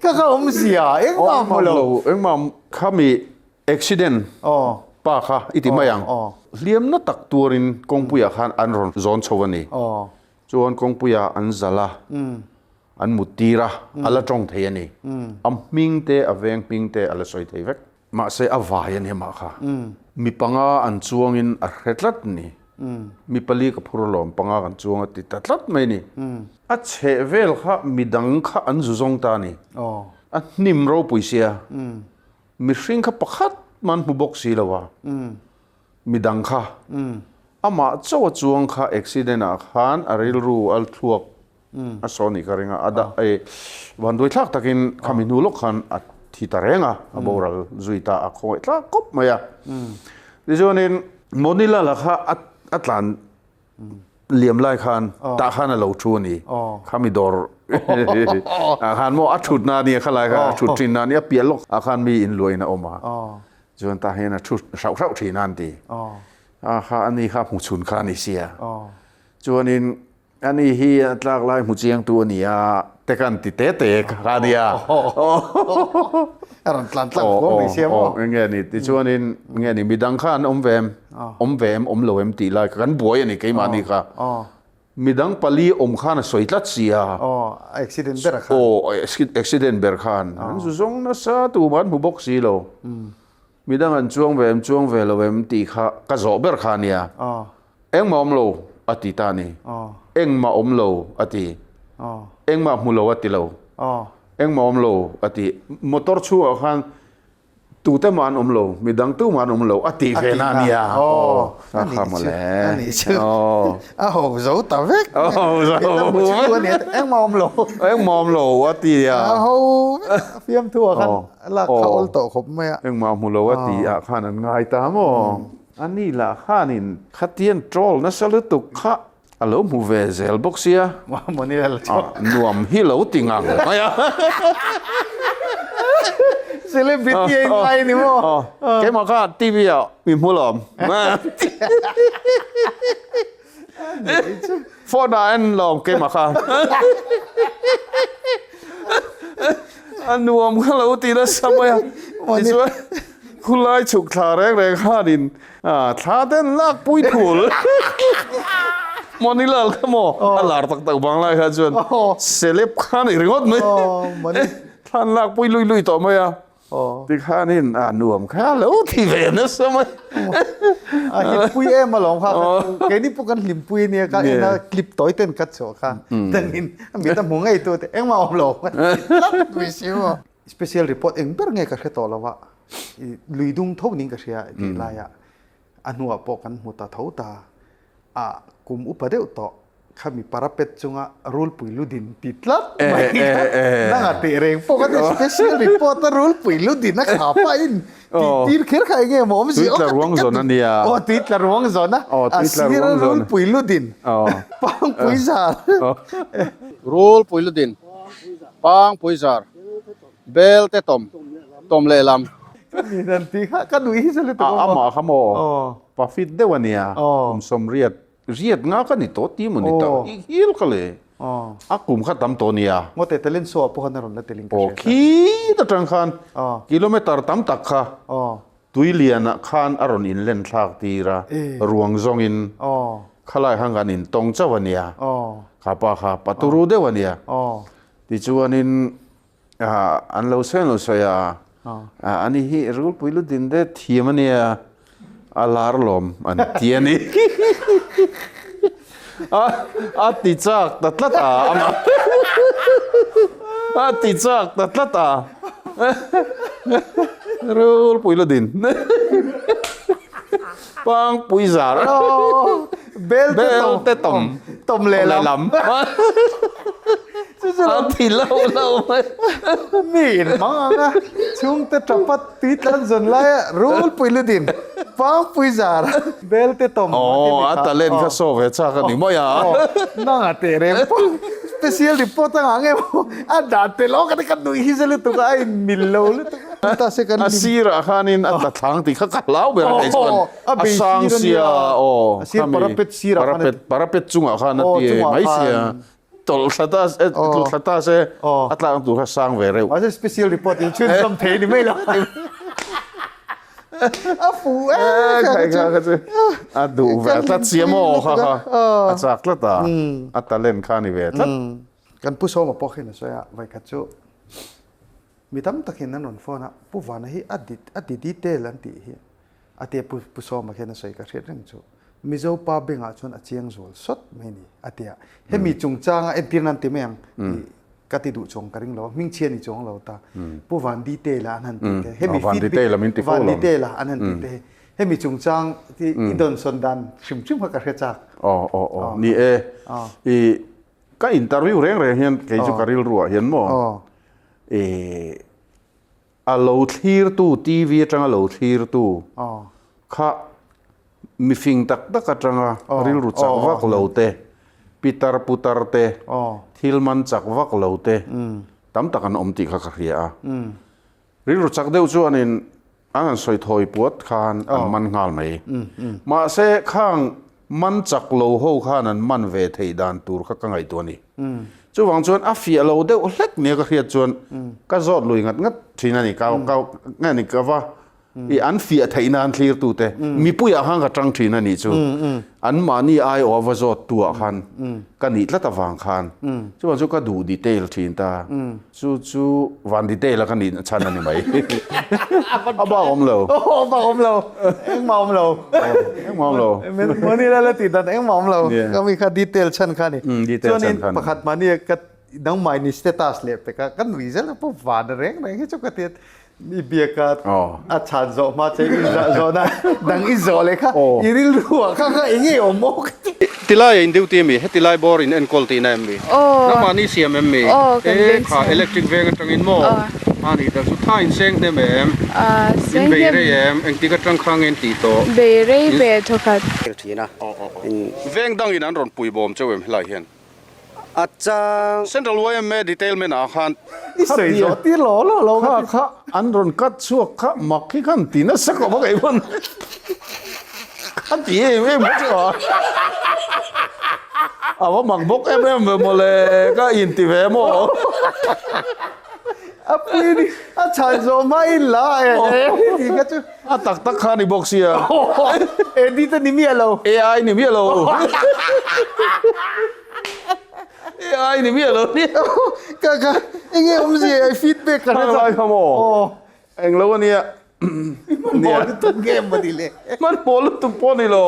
ka ka awm zia engmah hmu lo. Engmah khami accident pa kha i ti mai ang. Hliamna tak tuarin kawngpuiah khan an rawn zawn chho a ni. Chuan kawngpuiah an zal a, an mut tir a, a la tawng thei a ni. A hming te a veng hming te a la sawi thei vek. Mahse a vai a ni mah kha. Mi panga an chuangin a hre tlat ni. Mi pali ka phur alawm panga kan chuang a ti ta tlat mai ni. A chheh vel kha midang kha an zu zawng ta a ni. A hnim ropui sia. Mihring kha pakhat man hmu bawk si lo a. Midang kha. Amah chauh a chuang kha accident ah khan a rilru a thluak a saw nih ka ring a, a dah e vanduai thlak takin khami hnu lawk khan a thi ta reng a, a boral zui ta a khawngaih tlak kawp mai a. Tichuanin Monilal a kha a tlan liam lai khan tah khan a lo thu a ni, khami dawr ah khan maw a thut na a nia khalai kha a thut thin na a nia, a piah lawk ah khan mi inluah in a awm a, chuan tah hian a thu hrauh hrauh thin a an ti. A kha a ni kha hmu chhun kha a ni sia. Chuanin Ani hi a tlak lai hmu chiangtu a ni a, te kan ti te te kha a nia. A rawn tlan tlang kuam mai sia maw? Eng nge ni? Tichuanin nge ni midang kha an awm ve em? Awm ve em? Awm lo em tih lai kha kan buai a ni keimahni kha. Midang pali awm khan a sawi tlat si a. Accident ber khan. Aw, accident ber khan. An zu zawng nasa tumah an hmu bawk si lo. Midang an chuang ve em chuang ve lo em tih kha ka zawh ber kha a nia. Engmah awm lo a ti ta a ni. Engmah awm lo a ti. Engmah hmu lo a ti lo. Engmah awm lo a ti. Motor chhungah khan Tute mah an awm lo, midang tu mah an awm lo a tih ve na a nia. Aw, a kha mawle. A nih chu, a ho zo ta vek. A ho zo vek. Engmah awm lo. Engmah awm lo a ti a. A ho vek, a fiamthu ah khan lak kha awl tawh khawp mai a. Engmah hmu lo a tih ah khan an ngai ta maw? A ni lah khanin khatian troll nasa lutuk kha A lo hmu ve zel bawk sia. Nuam hi lo ti ngang mai a. Celebrity a inlai ni maw? Keimah kha TV ah mi hmu lawm. Phone ah en lawm keimah kha. A nuam kha lo ti nasa mai a. Tichuan khulai chhuk thla reng reng khanin Thla ten lak pui thul. Monilal kha maw a lar tak tak vang lai kha chuan celeb kha ni ringawt mai. Thla an lak pui lui lui tawh mai a. Tikhanin a nuam kha lo ti ve nasa mai. A hlimpui em alawm kha. Keini pawh kan hlimpui ania ka en a clip tawi ten ka chhuah kha. Dangin mit a hmu ngei tu te engmah awm lo. Tlat mai si maw. Special report eng ber nge ka hre tawh lo a, i lui dung tho ning ka hria tih laiah a hnuah pawh kan hmu ta tho ta a, kum upa deuh tawh khami parapet chunga rulpui ludin ti tlat mai kha nanga teh reng pawh kha special report a rulpui ludin a kha pahin tih tir kher kha enge maw awm zia Tui tla ruang zawn a nia. Aw tui tla ruang zawn a, a sir a rulpui ludin pangpui zar. Rulpui ludin Pangpui zar, bel te tawm, tawm lehlam. Ka ni dan tih kha ka nuih hi chu lutuk awm. Amah kha maw pa fit deuh a nia, kum sawmriat riat nga ka ni tawh ti maw ni ta i hil kha le, a kum kha tam tawh nia. Ngawte talent show ah pawh khan a rawn la tel in ka hria. Khit atang khan kilometer tam tak kha tui lian ah khan a rawn inlen thlak tir a, ruang zawng in khalai khan kan in tawng chauh a nia, kha pa kha pa turu deuh a nia. Tichuanin an lo sawi an lo sawi a, ani hi Rulpui Ludin te thiam a nia, a lar lawm an ti a ni. A ti chak ta tlat a, amah a ti chak ta tlat a, Rulpui Ludin Pangpui zar Bel te tawm tawm lehlam. A ti lo lo mai. Mi in hmang ang a, chhungte tapa tui tlan zawn lai a Rulpui Ludin Pangpui zar Bel te tawm Aw a talent kha saw ve chak a ni mai a. Nang a teh reng pawh special report anga nge maw a dah tel awk a ni ka nuih hi za lutuk a a in mil lo lutuk a. Ta se kan A sirah khanin a tla thlang tih kha ka hlau ber a nei chuan a sang sia aw khami parapet parapet chungah khan a ti mai sia. Tawlh thla ta se, tlu thla ta se, a tlak tur kha sang ve reuh. Mahse special report in chhun zawm thei ni mai lo. A fu e kha kha kha chu. A duh ve tlat sia maw kha kha. A chak tlat a. A talent kha ni ve tlat. Kan Pu Sawma pawh khin a sawi a, vaikhat chu mi tam takin an rawn phone a, Pu Vana hi a a di detail an tih hi. A tia Pu Pu Sawma khian a sawi ka hriat reng chu. Mizo pa bengah chuan a chiang zual sawt mai ni a tia. Hemi chungchanga entir nan ti mai ang tih ka ti duh chuang ka ring lo a, hmingchhia ni chuang lo ta. Pu Van Detail a an han tih te, hemi Van Detail a min ti fo lo. Van Detail a an han tih te hi hemi chungchang i dawnsawn dan hrim hrim kha ka hre chak. Aw aw aw ni e. I ka interview reng reng hian kei chu ka rilruah hian maw i A lo thlirtu, TV atanga lo thlirtu kha mifing tak tak atanga rilru chak vak lo te, pitar putar te, thil man chak vak lo te tam tak an awm tih kha ka hria a. Rilru chak deuh chuanin an han sawi thawi puat khan an man nghal mai. Mahse khang Man chak lo ho khan an man ve theih dan tur kha ka ngaihtuah a ni. Chuvang chuan a fiah lo deuh hlek nia ka hriat chuan ka zawt lui ngat ngat thin a ni. Ka ka nge ni ka va i an fiah theih nan thlirtute mipuiah khan ka tang thin a nih chu. An mahni aiawh a va zawt tu ah khan ka nih tlat avang khan chuvang chu ka duh detail thin ta. Chu chu van detail a ka nih chhan a ni mai. A bak awm lo. A bak awm lo. Engmah awm lo. Engmah awm lo. Mahni la la tih dan engmah awm lo. Ka mi kha detail chhan kha ni. Detail chhan kha ni. Chuanin pakhat mahni ka nangmah ni status leh pek a, ka nui zel a pawh van reng reng hi chu ka ti a. I biak a a chhan zawh hma che i zah zawhna dang i zawh leh kha i rilru ah kha kha eng nge awm maw ka ti. Tilai a in duty ami? Heti lai bawr in enkawl tihna em mi? Nangmahni siam em mi? E kha electric veng atangin maw? A nih tak chu tha in seng hnem em? In bei rei em? Engtik atang kha nge in tih tawh? Bei rei ve thawkhat. Veng dangin an rawn pui bawm chauh em helai hian? A chang. Central yma detailment ah khan. I sawi zawh tir lo lo lo Kha kha an rawn cut chhuak kha mak hi khan ti nasa khawp a kei pawn ka ti em em kha chu a. A va mak bawk em em ve mawle ka inti ve maw. A pui ni a chhan zawh hma in la e ti kha chu. A tak tak kha ni bawk sia. Edit a ni miah lo. AI ni miah lo. AI ni miah lo nia. Ka ka enge awmzia i feedback ka hre chak. Kha maw. Eng lo ania. Hmanhmawh lutuk nge maw ni le. Hmanhmawh lutuk pawh ni lo.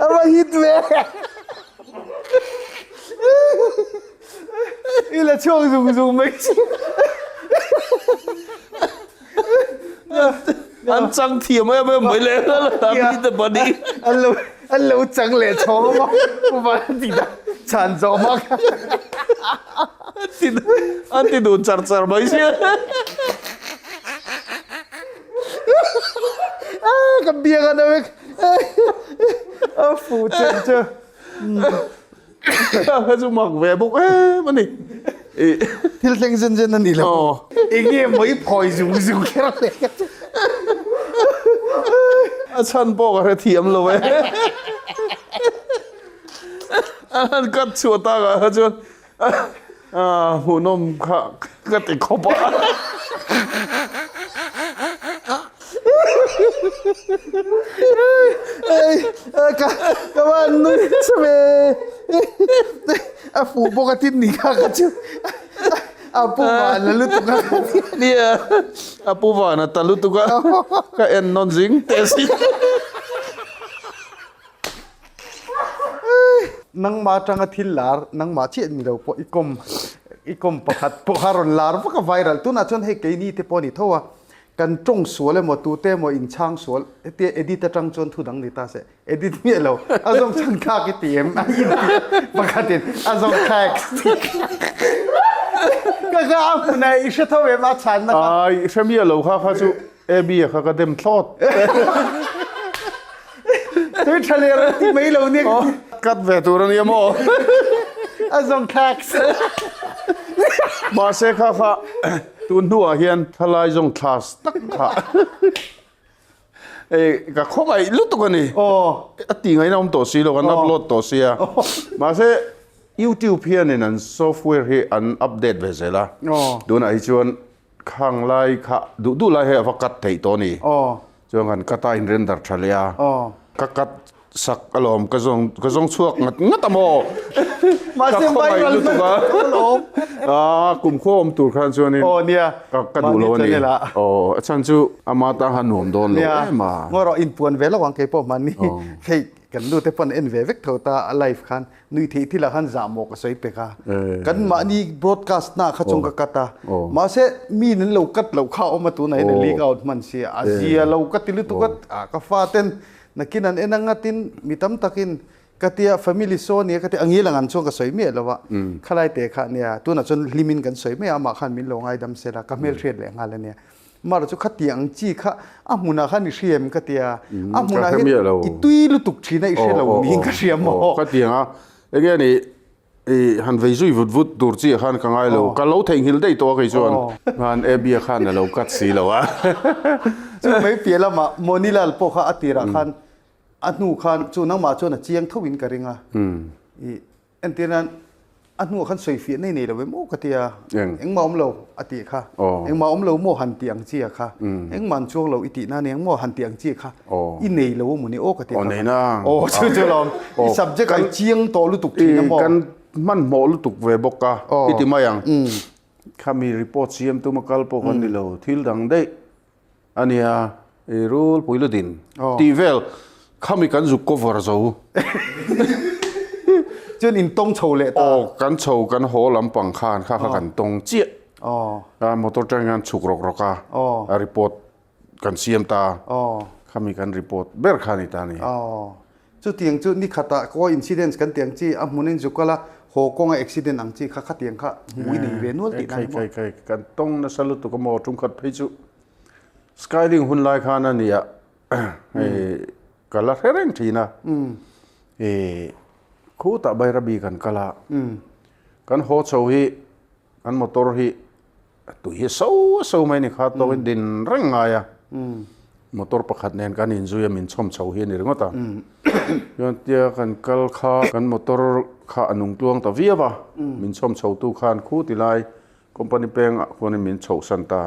A va hit ve. I la chhuak zung zung mai chi. An chang thiam em em mai le an hit bani. An lo an lo chang leh chhawng a maw Pu Vanti ta chhan zawh hmak. An ti dun char char mai sia. Ka biak a na vek. A fuh chem chu. Ka chu mak ve bawk em a ni. Thil thleng zen zen a ni lo. Enge maw i phawi zung zung kher le. A chhan pawh ka hre thiam lo e. A han cut chhuah tak ah kha chuan hmuhnawm kha ka ti khawp a. Ka ka van nui nasa ve. A fuh bawk a tin ni kha ka chu. A pu van a lutuk a. Nia a pu van a ta lutuk a. Ka en nawn zing teh si. Nangmah atanga thil lar, nangmah chiah ni lo pawh i kawm, i kawm pakhat pawh kha rawn lar vak a viral. Tunah chuan hei keini te pawh a ni tho a, kan tawng sual emaw tute emaw inchhang sual hetia edit atang chuan thu dang ni ta se, edit miah lo, a zawng chhan thlak i ti em? A inti pakhatin a zawng thlak ka kha a hmun a i hre tho em a chhanna kha. Ai, hre miah lo kha kha chu Abby a kha ka dem thlawt. Tui tha leh rawh ti mai lo nia ka ti. Cut ve tur a nia maw? A zawng thlak se. Mahse kha kha tun hnuah hian thalai zawng thlas tak kha ei ka khawngaih lutuk a ni. A ti ngaihna awm tawh si lo kan upload tawh sia. Mahse YouTube hianin an software hi an update ve zel a. Tunah hi chuan Khang lai kha duh duh lai hei a va cut theih tawh a ni. Chuan kan cut a in render tha leh a. Ka cut sak alawm ka zawng ka zawng chhuak ngat ngat a maw. Mahse Ka khawngaih viral lutuk a. alawm. A kum khaw awm tur khan chuanin Aw nia. ka ka duh lo a ni. Mahni channel ah. Aw a chhan chu ama tan khan nuam dawn lo Nia. em a. Ngaw rawh inpuan ve lo ang keipawh hmanni. Hei kan nu te pawn en ve vek tho ta a live khan. Nui theih thil ah khan zah maw ka sawi pek a, kan mahni broadcast na kha chung ka cut a, mahse mi in an lo cut loh kha a awm a tunah hian a leak out hman si a, a zia lo ka ti lutuk a, ka fa ten nakin an en anga tin mi tam takin ka tia family saw ania ka tia angil ang an chuan ka sawi miah lo a, khalai te kha ania tunah chuan hlimin kan sawi mai a amah khan min lo ngaidam sel a, ka hmelhriat leh nghal ania. Mara chu khati ang chi kha a hmunah khan i hria em ka tia, a hmunah hian i tui lutuk thin a i hre lo niin ka hria maw? Ka ti ang a, enge ni i han vei zui vut vut tur chi ah khan ka ngai lo, ka lo theihnghilh daih tawh a kei chuan khan Abby-a khan a lo cut si lo a. Chu mai piah lamah Monilal pawh kha a tirah khan a hnu khan chu nangmah chuan a chiang tho in ka ring a, i Entir nan a hnuah khan sawi fiah nei nei lo em aw ka ti a, engmah awm lo a tih kha, engmah awm lo maw han tih ang chi a kha, engmah an chuang lo i tih nan eng maw han tih ang chi a kha, i nei lo a maw ni aw ka ti kha. Aw chu chu lawm, i subject ai chiang tawh lutuk thin a maw. Kan hmanhmawh lutuk ve bawk a, i ti mai ang. Khami report siam tuma kal pawh kan ni lo, thil dang daih. A nia, i rul pui ludin tih vel. Khami kan zuk cover zo. Chuan in tawng chho leh ta. Aw, kan chho kan haw lampang khan kha kha kan tawng chiah. Aw. A motor tang hian chhuk rawk rawk a. Aw. A report kan siam ta. Aw. Khami kan report ber kha ni ta ni. Aw. Chutiang chu ni khatah kaw incidents kan tih ang chi a hmun in zuk kal a, haw kawnga accident ang chi kha khatiang kha hmuh i nei ve nual tih na ni maw? Khai khai khai, kan tawng nasa lutuk a maw tumkhat phei chu Skyling hun lai khan a nia hei ka la hre reng thin a, ih khutah Bairabi kan kal a, kan haw chho hi kan motor hi tui hi so so mai ni kha tawkin din reng ngai a, motor pakhat nen kan inzui a min chhawm chho hi a ni ringawt a, chuan tia kan kal kha kan motor kha a nung tluang ta viau a, min chhawm chho tu khan khu ti lai company pengah khuanin min chhohsan ta.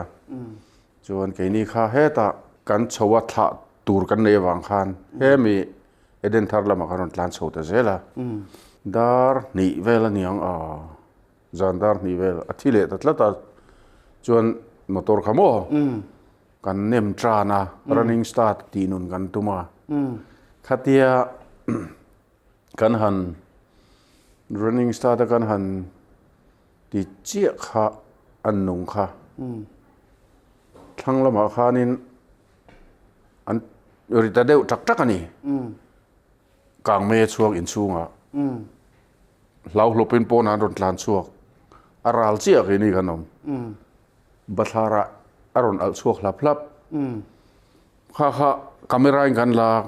Chuan keini kha hetah kan chho a thlah tur kan nei avang khan hemi Eden thar lamah khan rawn tlan chho ta zel a, dar hnih vel a niang a, zan dar hnih vel a thi leh ta tlat a, chuan motor kha maw kan nem tan a, running start tih nun kan tum a, khatia kan han running start a kan han Ti chiah kha an nung kha. Thlang lamah khanin an ri ta deuh tak tak a ni. Kangmei a chhuak inchhungah. Hlau hlawpin pawnah an rawn tlan chhuak. A ral chiah keini kan awm. Bathlarah a rawn alh chhuak hlap hlap. Kha kha camera in kan lak.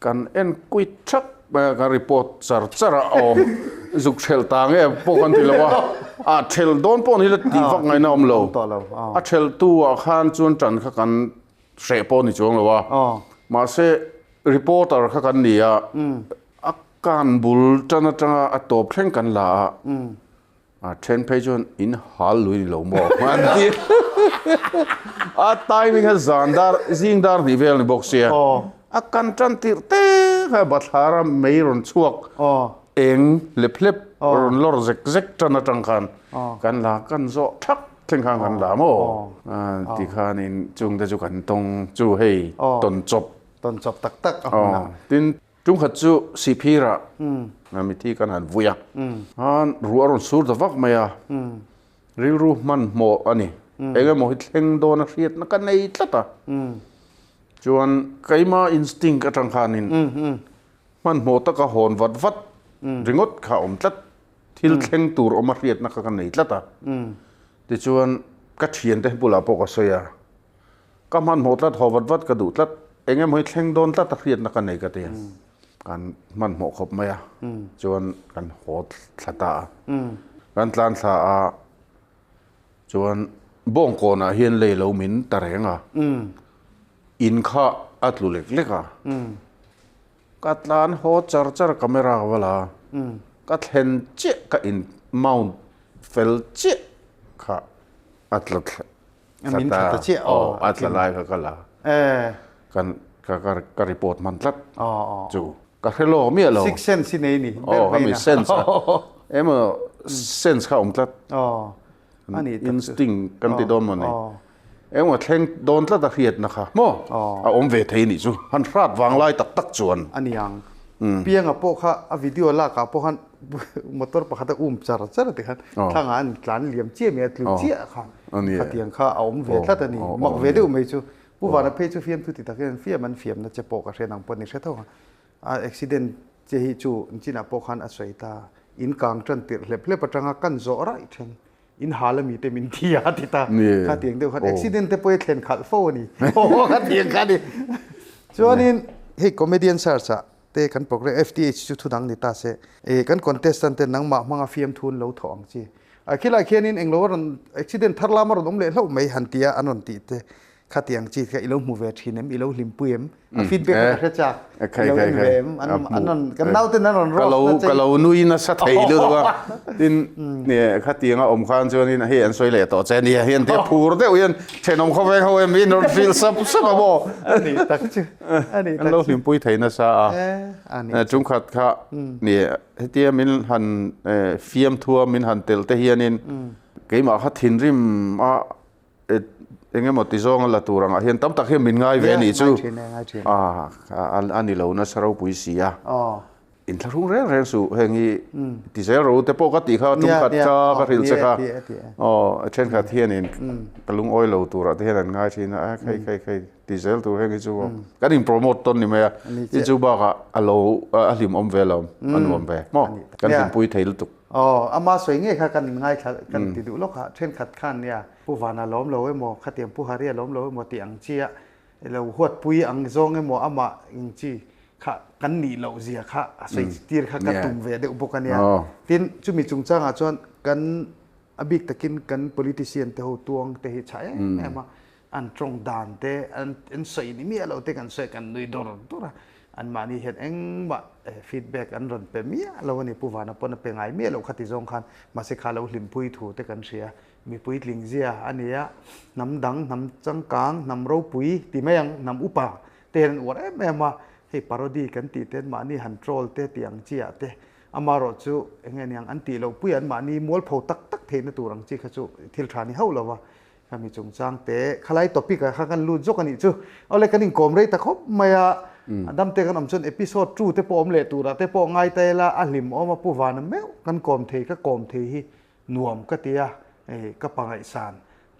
Kan en kuit thak mai a, kan report char char a, aw zuk thelh ta nge pawh kan ti lo a, a thelh dawn pawh ni la tih vak ngaihna awm lo, a thelh tu ah khan chuan tan kha kan hreh pawh ni chuang lo a, mahse reporter kha kan ni a, a kan bul tan atanga a tawp thleng kan la a, A then phei chuan in hal lui ni lo maw an ti. A timing kha zan dar zing dar hnih vel ni bawk sia. A kan tan tirh te kha bathlara mei rawn chhuak eng hlep hlep rawn lawr zek zek tan atang khan kan la kan zawh thak thleng khan kan la maw ti khanin chungte chu kan tawng chu hei tawn chawp. Tawn chawp tak tak a hmunah. Tin Tumkhat chu Sihphirah mithi kan han vui a, khan ruah a rawn sur ta vak mai a, rilru hmanhmawh a ni. Eng emaw hi thleng dawn a hriatna ka nei tlat a, chuan keima instinct atang khanin hmanhmawh taka hawn vat vat ringawt kha a awm tlat, thil thleng tur awm a hriatna kha ka nei tlat a. Tichuan ka thiante bulah pawh ka sawi a. Ka hmanhmawh tlat, haw vat vat ka duh tlat, eng emaw hi thleng dawn tlat a hriatna ka nei ka ti a. Kan hmanhmawh khawp mai a, chuan kan haw thla ta a. Kan tlan thla a, chuan Bawngkawnah hian lei lo min ta reng a, in kha a tlu lek lek a. Ka tlan haw char char camera ka va la a, ka thlen chiah ka in mount fel chiah kha a tla thla. Min thla ta chiah aw. A tla lai kha ka la. Kan ka ka ka report hman tlat chu ka hre lawk miah lo. Six sense hi nei ni. Aw ka mi sense a. Emaw sense kha awm tlat. Instinct kan ti dawn maw ni. Emaw thleng dawn tlat a hriatna kha maw a awm ve thei nih chu. Han hrat vang lai tak tak chuan. A niang. Pianga pawh kha a video lakah pawh khan motor pakhat a um char char a ti khan thlangah an tlan liam chiah mai a tlu chiah kha. Khatiang kha a awm ve tlat a ni. Mak ve deuh mai chu. Pu Vana phei chu fiamthu ti tak hian fiam an fiamna che pawh ka hre nang pawh ni hre tho ang. A accident che hi chu chinah pawh khan a sawi ta. In kang tan tirh hlep hlep atanga kan zawh raih then. In hal ami te min thi a ti ta. Khatiang deuh khan accident te pawh hi thlen khalh fo a ni. Khatiang kha a ni. Chuanin hei comedian search ah te kan program FTH chu thudang ni ta se e kan contestant te nangmah hmanga fiamthu an lo thawh ang chi a khilai khianin englo a rawn accident thar lama rawn awm leh hlauh mai han tia an rawn tih te khatiang chi kha ilo hmu ve thin em ilo hlimpui em a feedback kha ka hre chak ilo en ve em an an rawn kan nauten an rawn roast na che ka lo nui nasa thei lutuk a tin khatianga awm khan chuanin hei an sawi leh tawh che nia hian tia phur deuh hian thenawm khawveng ho em in rawn feel sap sap a maw ani tak chu An lo hlimpui thei nasa a, chungkhat kha ni hetia min han fiamthua min han tel te hianin keimah kha thinrim a Eng emaw ti zawnga la tur angah hian tam tak hian min ngai ve a nih chu. A a ni lo nasa ropui si a. Inthlahrung reng reng suh heng hi ti zel ro te pawh ka tih kha tum khat kha ka hrilh che kha. Aw thenkhat hianin ka lungawi lo turah te hian an ngai thin a, a khei khei khei ti zel tur heng hi chu kan in promote tawn ni mai a. Tin chu bakah a lo a hlimawm ve lo a nuam ve maw kan hlimpui thei lutuk. Aw, ama sawi ngei kha kan ngaithla kan ti duh lawk a, thenkhat khan nia Pu Vana lawm lo emaw, khatiang Pu Haria lawm lo emaw tih ang chi a lo huatpui ang zawng emaw amah eng chi kha kan nih loh zia kha a sawi tir kha ka tum ve deuh bawk a nia. Tin, chumi chungchangah chuan kan a bik takin kan politician te ho tuang te hi chhah em em a, an tawng dan te an sawi ni miah lo te kan sawi kan nui dawr dawr a, anmahni hian engmah feedback an rawn pe miah lo a ni, Pu Vana pawn a pe ngai miah lo kha ti zawng khan mahse kha lo hlimpui thu te kan hria, mipui tling zia a ni a, hnam dang, hnam changkang, hnam ropui ti mai ang, hnam upa te hian an uar em em a, hei parody kan tih te anmahni han troll te tih ang chi ah te amarawh chu eng nge niang an tih loh pui anmahni mualpho tak tak theihna tur ang chi kha chu thil tha ni hauh lo va. Khami chungchang te khalai topic ah kha kan lut zawk a nih chu. Awle kan inkawm rei ta khawp mai a, a dam te kan awm chuan episode 2 te pawh awm leh turah te pawh ngai ta ila a hlim awm a Pu Vana meuh kan kawm thei ka kawm thei hi nuam ka ti a, hei ka pa ngaihsan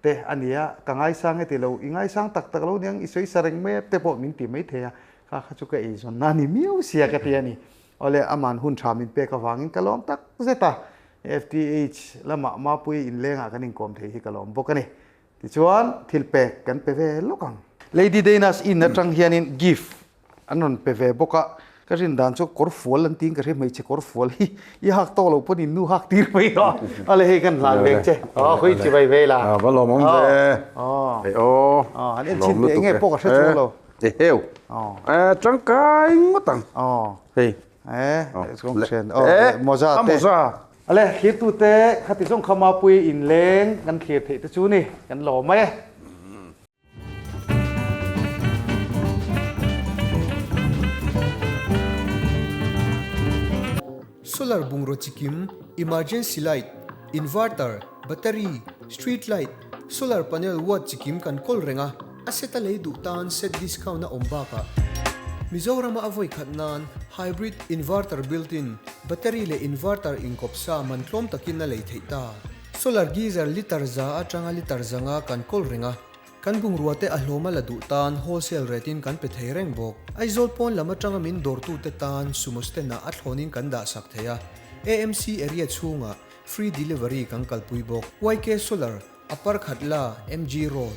te a ni a, ka ngaisang e ti lo, i ngaisang tak tak lo niang i sawi sa reng mai a te pawh min ti mai thei a, kha kha chu ka eizawn na a ni miau sia ka ti a ni. Awle aman hun tha min pek avangin ka lawm tak zet a, FTH lamah Mapui inlengah kan inkawm thei hi ka lawm bawk a ni. Tichuan thil pek kan pe ve lawk ang. Lady Dana's Inn atang hianin gift an rawn pe ve bawk a, ka rin dan chu kawr fual an tiin ka hria hmeichhe kawr fual hi i hak tawk lo pawn in nu hak tir mai a, ale hei kan hlan vek che, aw hui chi vai ve la. A va lawmawm ve, hei aw, han en chhin teh enge pawh ka hre chuang lo. Eheu, tangkai ngawt ang, hei. Moza te. Ale thlirtu te khati zawng kha Mapui inleng kan thlir theih te chu ni kan lawm mai e. Solar bungraw chikim, emergency light, inverter, battery, street light, solar panel watt chikim kan kawl reng a, a set a lei duh tan set discount a awm bakah Mizorama a vawi khat nan hybrid inverter built-in, battery leh inverter inkawp sa man tlawm takin a lei theih ta. Solar geyser litre za atanga litre zanga kan kawl reng a, Kan bungrua te a hlawm a la duh tan wholesale rate in kan pe thei reng bawk. Aizawl pawn lam atanga min dawrtute tan sumo stand ah a thlawn in kan dah sak thei a, AMC area chhungah free delivery kan kalpui bawk. YK Solar, Upper Khatla, MG Road.